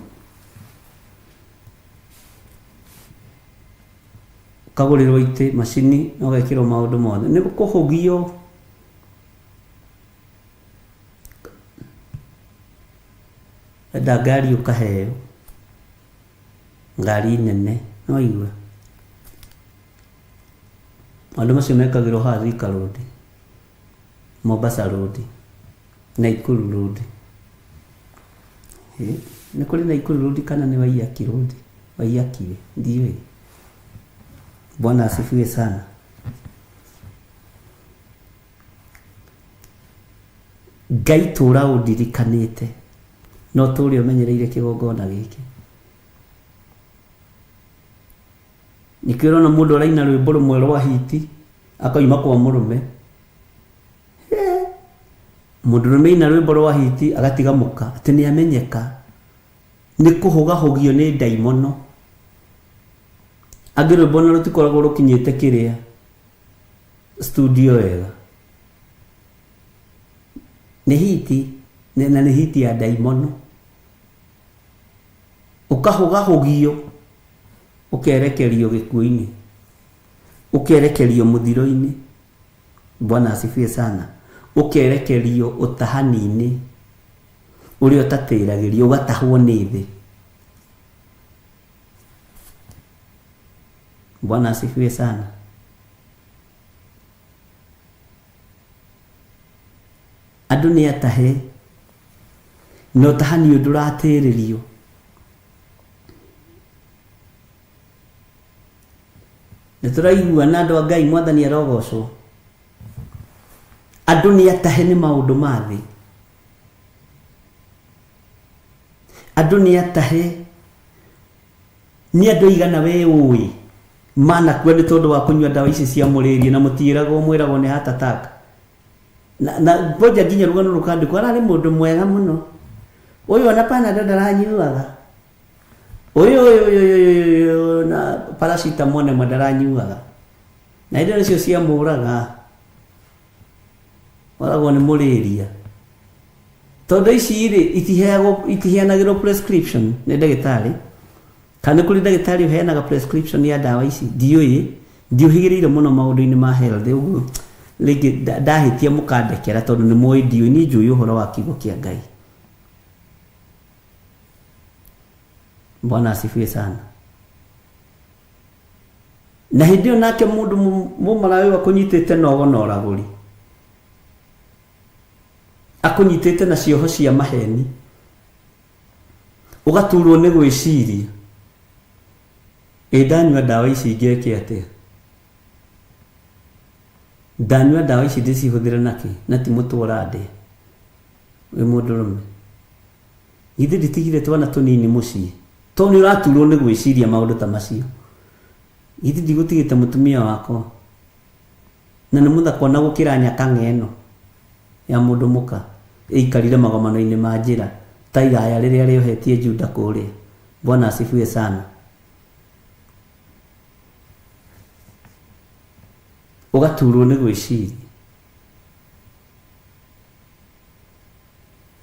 Ũkagũrĩrwo itĩ, macini, na ũgekĩrwo maũndũ mothe. Nĩ kũhũgio. Enda ngari ũkaheo, ngari nene, nĩ waigua? Maũndũ macio mekagĩrwo haha Thika Road, Mombasa Road, Naikuru Road. Nĩ kũrĩ Naikuru Road kana nĩ Waiyaki Road? Waiyaki Way, ndiũĩ. Bwana asifiwe sana. Ngai tũra ũndirikanĩte no tũre ũmenyereire kĩgongona gĩkĩ. Nĩkĩo ũrona mũndũ araina rwĩmbo rũmwe rwa hiti akoima kwa mũrũme. Mũndũrũme aina rwĩmbo rwa hiti agatiga mũka atĩ nĩ amenyeka, nĩ kũhũgahũgio nĩ ndaimono. Angĩ rwĩmbo ona rũtikoragwo rũkinyĩte kĩrĩa studio wega. Nĩ hiti, na nĩ hiti ya ndaimono. Ũkahũgahũgio ũkerekerio gĩkuũ-inĩ, ũkerekerio mũthiro-inĩ. Bwana asifiwe sana. Ũkerekerio ũtahani-inĩ ũrĩa ũtatĩragĩrio, ũgatahwo nĩ thĩ. Bwana asifiwe sana. Andũ nĩ atahe, na ũtahani ũyũ ndũratĩrĩrio. Nĩ tũraigua na andũ a Ngai, Mwathani arogocwo. Andũ nĩ atahe nĩ maũndũ ma thĩ. Andũ nĩ atahe nĩ andũ aigana we ũĩ manakua nĩ tondũ wa kũnyua ndawa ici cia mũrĩria, na mũtiĩragwo, mwĩragwo nĩ heart attack. Na ngoja nginya rũgano rũkandĩkwo, ararĩ mũndũ mwega mũno ũyũ, ona Panadol ndaranyuaga. Ũyũ ũyũ ũyũ ũyũ ũyũ ũyũ na paracetamol nĩmwe ndaranyuaga. Na indo nĩcio ciamũraga. Oragwo nĩ mũrĩria. Tondũ ici rĩ itiheagwo itiheanagĩrwo prescription nĩ ndagĩtarĩ. Kana nĩ kũrĩ ndagĩtarĩ ũheanaga prescription ya ndawa ici? Ndiũĩ. Ndiũhĩgĩrĩire mũno maũndũ-inĩ ma health ũguo rĩngĩ ndahĩtia mũkandekera tondũ nĩ mũĩ ndiũĩ niĩ njũĩ ũhoro wa kiugo kĩa Ngai. Bwana asifiwe sana. Na hĩndĩ ĩyo nake mũndũ mũmaraĩ ũyũ akũnyitĩte na ũgo na ũragũri. Akũnyitĩte na cioho cia maheni. Ũgaturwo nĩ gwĩciria. Ĩ ndanyua ndawa ici ngeke atĩa? Ndanyua ndawa ici ndĩcihũthĩre nakĩ na ti mũtwe ũrandĩa wĩ mũndũrũme? Githĩ nditigire twana tũnini mũciĩ? Tondũ nĩ ũraturwo nĩ gwĩciria maũndũ ta macio. Githĩ ndigũtigĩte mũtumia wakwa? Na nĩ mũthaka ona gũkĩra nyakang'a ĩno ya mũndũ mũka ĩikarire magomano-inĩ ma njĩra ta iraya rĩrĩa rĩohetie Juda kũrĩa. Bwana asifiwe sana. Ũgaturwo nĩ gwĩciria.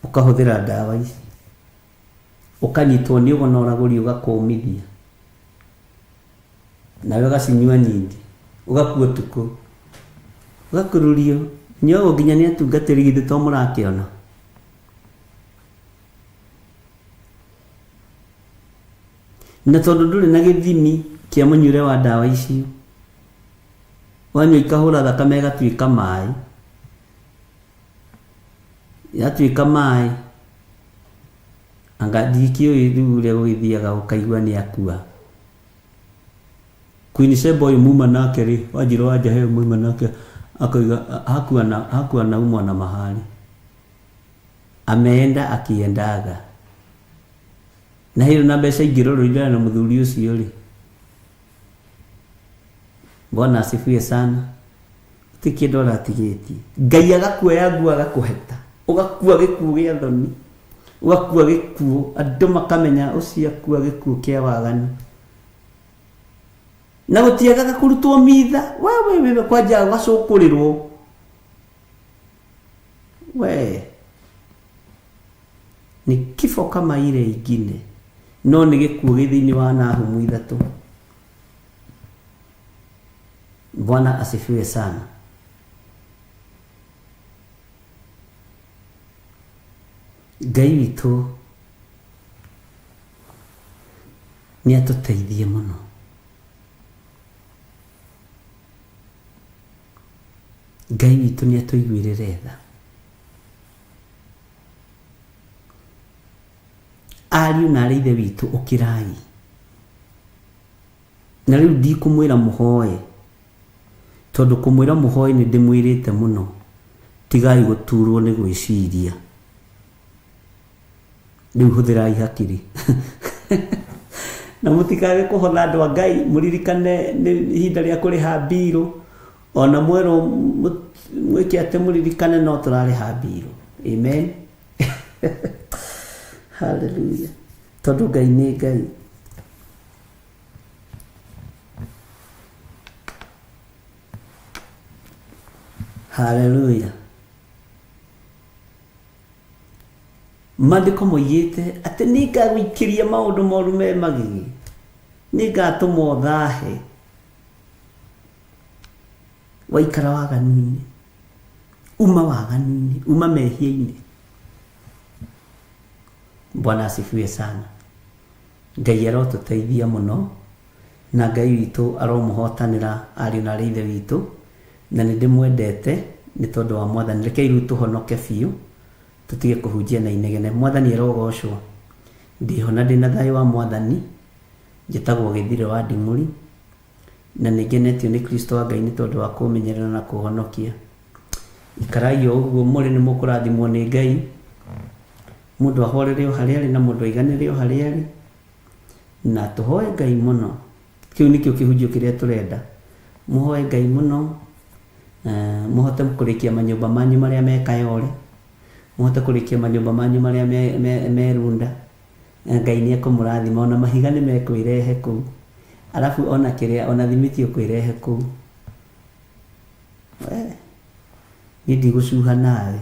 Ũkahũthĩra ndawa ici. Ũkanyitwo nĩ ũgo na ũragũri ũgakũmithia. Nawe ũgacinyua nyingĩ. Ũgakua ũtukũ. Ũgakururio. Nyuagwo nginya nĩ atungatĩri githĩ to mũrakĩona. Na tondũ ndũrĩ na gĩthimi kĩa mũnyuĩre wa ndawa icio, wanyua ikahũra thakame ĩgatuĩka maĩ. Yatuĩka maĩ, anga ndikĩũĩ rĩu ũrĩa gũgĩthiaga ũkaigua nĩ akua. Queen Sheba ũyũ muma nake rĩ, Wanjirũ wa Njahe ũyũ muma nake, akoiga hakuwa na, hakuwa anaumwa na mahali. Ameenda akiendaga. Na hĩndĩ na mbeca ingĩrorwo indane na mũthuri ũcio rĩ. Bwana asifiwe sana. Gũtirĩ kĩndũ aratigĩtie. Ngai agakuoya nguo agakũheta. Ũgakua gĩkuũ gĩa thoni. Ũgakua gĩkuũ andũ makamenya ũcio akua gĩkuũ kĩa waganu. Na gũtiagaga kũrutwo mitha. We we we kwanja ũgacũkũrĩrwo. We ni kifo kama ile ingine no nĩ gĩkuũ gĩ thĩinĩ wa Nahumu ithatũ. Bwana asifiwe sana. Ngai witũ nĩ atũteithie mũno. Ngai witũ nĩ atũiguĩrĩre tha. Ariũ na arĩ ithe witũ ũkĩrai. Na rĩu ndikũmwĩra mũhoe, tondũ kũmwĩra mũhoe nĩ ndĩmwĩrĩte mũno. Tigai gũturwo nĩ gwĩciria. Rĩu hũthĩrai hakiri. Na mũtikage kũhotha andũ a Ngai, mũririkane nĩ ihinda rĩa kũrĩha mbirũ, ona mwerwo mwĩke atĩ mũririkane no tũrarĩha mbirũ. Amen. Hallelujah. Tondũ Ngai nĩ Ngai. Hallelujah. Maandĩko moigĩte atĩ nĩ ngagũikĩria maũndũ moru me magigi, nĩ ngatũma ũthahe waikara waganu-inĩ, uma waganu-inĩ, uma mehia-inĩ. Bwana asifiwe sana. Ngai arotũteithia mũno na Ngai witũ aromũhotanĩra ariũ na arĩ ithe witũ, na nĩ ndĩmwendete nĩ tondũ wa Mwathani. Rekei rĩu tũhonoke biũ tũtige kũhunjia na inegene. Mwathani arogocwo. Ndĩho na ndĩna thayũ wa Mwathani. Njĩtagwo Gĩthire wa Nding'ũri na nĩ ngenetio nĩ Kristo wa Ngai nĩ tondũ wa kũmenyerera na kũhonokia. Ikarai o ũguo mũrĩ nĩ mũkũrathimwo nĩ Ngai. Mũndũ ahorere o harĩa arĩ na mũndũ aiganĩre o harĩa arĩ. Na tũhoe Ngai mũno. Kĩu nĩkĩo kĩhunjio kĩrĩa tũrenda. Mũhoe Ngai mũno, mũhote kũrĩkia manyũmba manyu marĩa me Kayole, mũhote kũrĩkia manyũmba manyu marĩa me Runda. Ngai nĩ ekũmũrathima ona mahiga nĩ mekwĩrehe kũu arabu ona kĩrĩa ona thimiti ũkwĩrehe kũu. We, niĩ ndigũcuha nawe,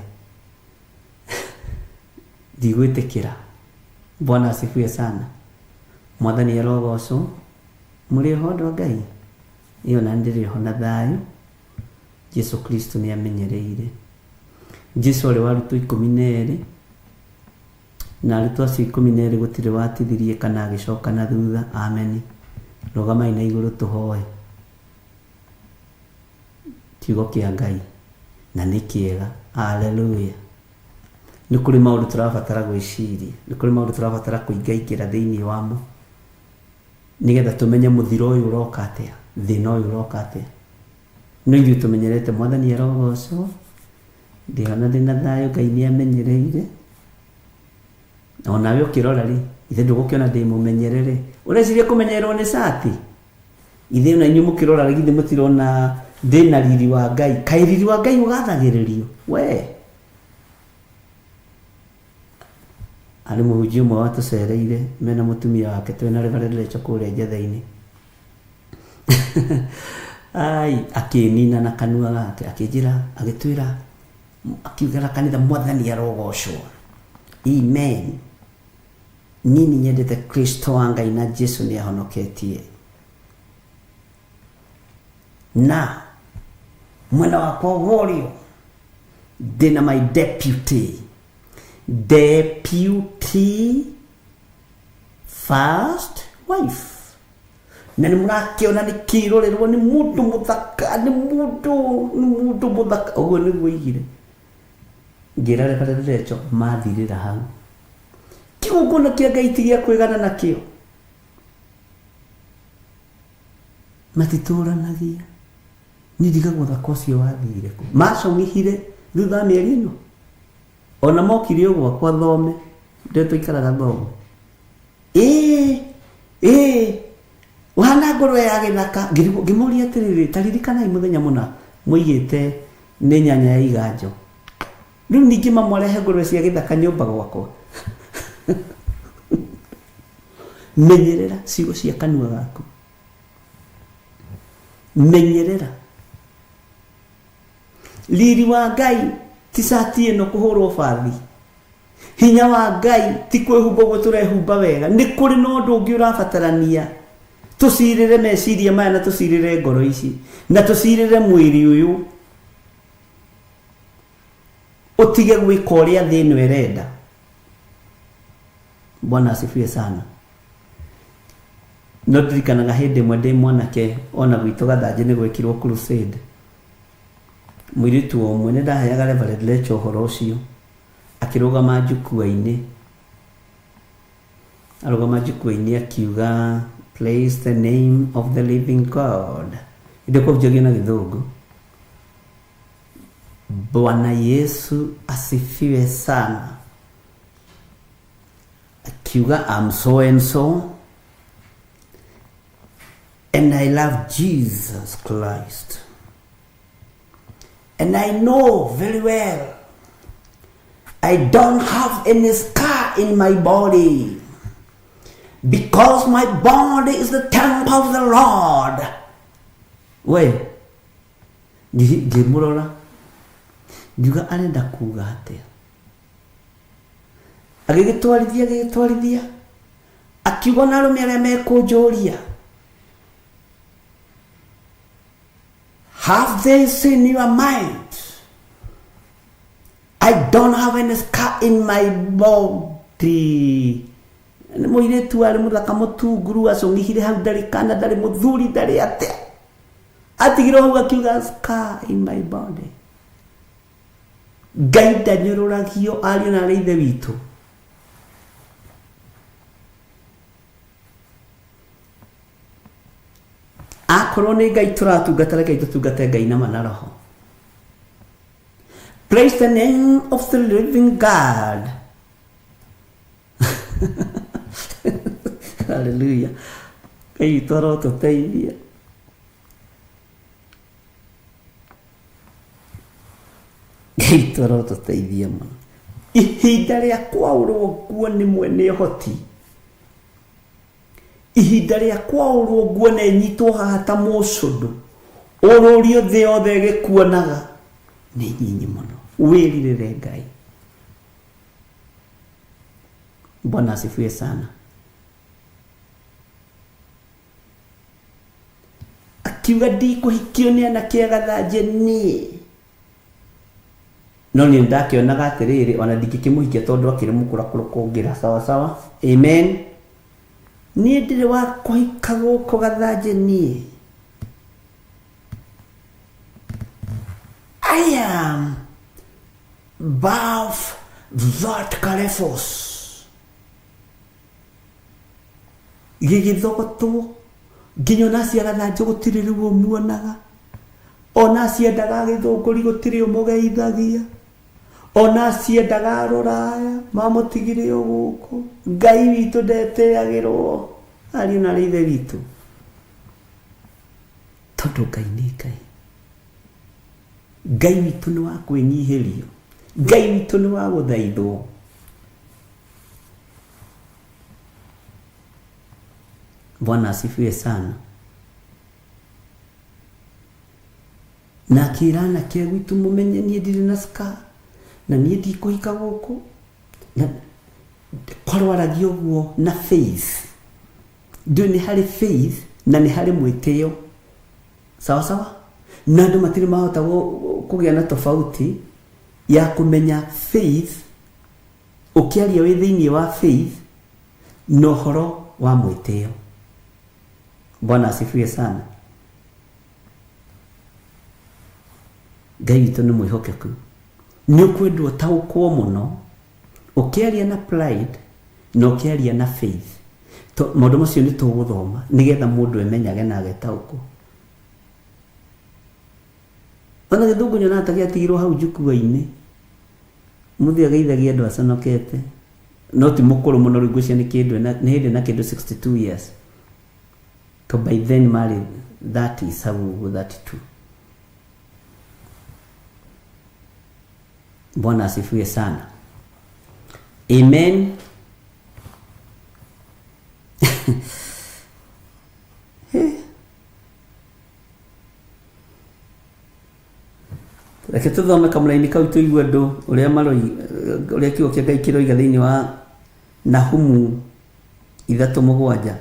ndigwĩtĩkĩra. Bwana asifiwe sana. Mwathani arogocwo. Mũrĩ oho andũ a Ngai? Ĩĩ ona ndĩrĩ oho na thayũ. Jesu Kristo nĩ amenyereire. Jesu arĩ wa arutwo 12 na arutwo acio 12 gũtirĩ watithirie kana agĩcoka na thutha. Ameni. Rũgamai na igũrũ tũhoe. Kiugo kĩa Ngai na nĩ kĩega. Haleluya. Nĩ kũrĩ maũndũ tũrabatara gwĩciria, nĩ kũrĩ maũndũ tũrabatara kũingaingĩra thĩinĩ wamo nĩgetha tũmenye mũthiro ũyũ ũroka atĩa, thĩna ũyũ ũroka atĩa. No ithuĩ tũmenyerete Mwathani arogocwo, ndĩhona ndĩna thayũ, Ngai nĩ amenyereire. Onawe ũkĩrora rĩ, ithe ndũgũkĩona ndĩ mũmenyerere. Ũreciria kũmenyererwo nĩ cati? Ithe ona inyuĩ mũkĩrora rĩ, githĩ mũtirona ndĩna riri wa Ngai? Kaĩ riri wa Ngai ũgathagĩrĩrio? We! Harĩ mũhunjia ũmwe watũcereire mena mũtumia wake twĩna Reverend Rachel kũrĩa Njetha-inĩ. Ai, akĩnina na kanua gake, akĩnjĩra, agĩtwĩra, akiuga na kanitha, Mwathani arogocwo. Amen. Niĩ nĩ nyendete Kristo wa Ngai na Jesu nĩ ahonoketie. Na mwena wakwa wa ũrĩo ndĩna my deputy. Deputy first wife. Na nĩ mũrakĩona nĩ kĩrorerwo nĩ mũndũ mũthaka, nĩ mũndũ, nĩ mũndũ mũthaka. Ũguo nĩguo oigire. Ngĩra Reverend Rachel mathirĩra hau. Kĩgongona kĩa Ngai ti gĩa kwĩgana nakĩo. Matitũranagia. Niĩ ndigagwo ũthaka ũcio wathire kũ. Macong'ihire thutha wa mĩeri ĩno. Ona mokire o gwakwa thome, ndĩo tũikaraga thome. Ĩĩ, ĩĩ, ũhana ngũrwe ya gĩthaka. Ngĩmũria atĩrĩrĩ, ta ririkanai mũthenya mũna mũigĩte nĩ nyanya ya iganjo. Rĩu ningĩ mamwarehe ngũrwe cia gĩthaka nyũmba gwakwa. Menyerera ciugo cia kanua gaku. Menyerera. Riri wa Ngai ti cati ĩno kũhũrwo bathi. Hinya wa Ngai ti kwĩhumba ũguo tũrehumba wega. Nĩ kũrĩ na ũndũ ũngĩ ũrabatarania. Tũcirĩre meciria maya na tũcirĩre ngoro ici. Na tũcirĩre mwĩrĩ ũyũ. Ũtige gwĩka ũrĩa thĩ ĩno ĩrenda. Bwana asifiwe sana. No ndirikanaga hĩndĩ ĩmwe ndĩ mwanake ona gwitũ Gathanjĩ nĩ gwekirwo crusade. Mũirĩtu ũmwe nĩ ndaheaga Reverend Rachel ũhoro ũcio akĩrũgama njukua-inĩ. Arũgama njukua-inĩ akiuga praise the name of the living God. Ĩndĩ kũhunjagia na gĩthũngũ. Bwana Yesu asifiwe sana. Akiuga I'm so and so and I love Jesus Christ. And I know very well I don't have any scar in my body because my body is the temple of the Lord. We, ngĩmũrora ngiuga arenda kuga atĩa. Agĩgĩtwarithia, agĩgĩtwarithia, akiuga na arũme arĩa mekũnjũria, have this in your mind, I don't have any scar in my body. Nĩ mũirĩtu arĩ mũthaka mũtunguru acũng'ihire hau ndarĩ kana ndarĩ mũthuri ndarĩ atĩa. Atigirwo hau akiuga scar in my body. Ngai ndanyũrũragio ariũ na arĩ ithe witũ. Akorwo nĩ Ngai tũratungata, rekei tũtungate Ngai na ma na roho. Praise the name of the living God. Hallelujah. Ngai witũ arotũteithia. Ngai witũ arotũteithia mũno. Ihinda rĩa kwaũrwo nguo nĩ mwene ũhoti. Ihinda rĩa kwaũrwo nguo na ĩnyitwo haha ta mũcũndũ ũrũrio thĩ yothe ĩgĩkuonaga nĩ nyinyi mũno. Wĩrirĩre Ngai. Bwana asifiwe sana. Akiuga ndikũhikio nĩ anake a Gathanjĩ niĩ. No niĩ ndakĩonaga atĩrĩrĩ, ona ndingĩkĩmũhikia tondũ akĩrĩ mũkũrakũrũ kũngĩra. Sawa sawa, amen. Niĩ ndirĩ wa kũhika gũkũ Gathanjĩ niĩ. I am above that Calefos. Gĩgĩthogotwo nginya ona acio a Gathanjĩ gũtirĩ rĩu ũmuonaga, ona aciendaga gĩthũngũri gũtirĩ ũmũgeithagia, ona aciendaga rũraya mamũtigire o gũkũ. Ngai witũ ndetĩagĩrwo, ariũ na arĩ ithe witũ, tondũ Ngai nĩ Ngai. Ngai witũ nĩ wa kwĩnyihĩrio, Ngai witũ nĩ wa gũthaithwo. Bwana asifiwe sana. Na akĩra anake a gwitũ mũmenye niĩ ndirĩ na scar, na niĩ ndikũhika gũkũ. Na korwo aragia ũguo na faith, ndiũĩ nĩ harĩ faith na nĩ harĩ mwĩtĩo. Sawa sawa. Na andũ matirĩ mahota kũgĩa na tofauti ya kũmenya faith ũkĩaria wĩ thĩinĩ wa faith na ũhoro wa mwĩtĩo. Bwana asifiwe sana. Ngai witũ nĩ mwĩhokeku. Nĩ ũkwendwo ũtaũkwo mũno ũkĩaria na pride na ũkĩaria na faith. Maũndũ macio nĩ tũgũthoma nĩgetha mũndũ emenyage na agetaũkwo. Ona gĩthũngũ nyonaga ta gĩatigirwo hau njukua-inĩ. Mũthĩ ageithagia andũ aconokete. No ti mũkũrũ mũno rĩu ngwĩciria nĩ kĩndũ nĩ hĩndĩ na kĩndũ 62 years. To by then marĩ 30 hau ũguo 32. Bwana asifiwe sana. Amen. Reke tũthome kamũraini kau tũigue andũ ũrĩa maroi ũrĩa kiugo kĩa Ngai kĩroiga thĩinĩ wa Nahumu 3:7.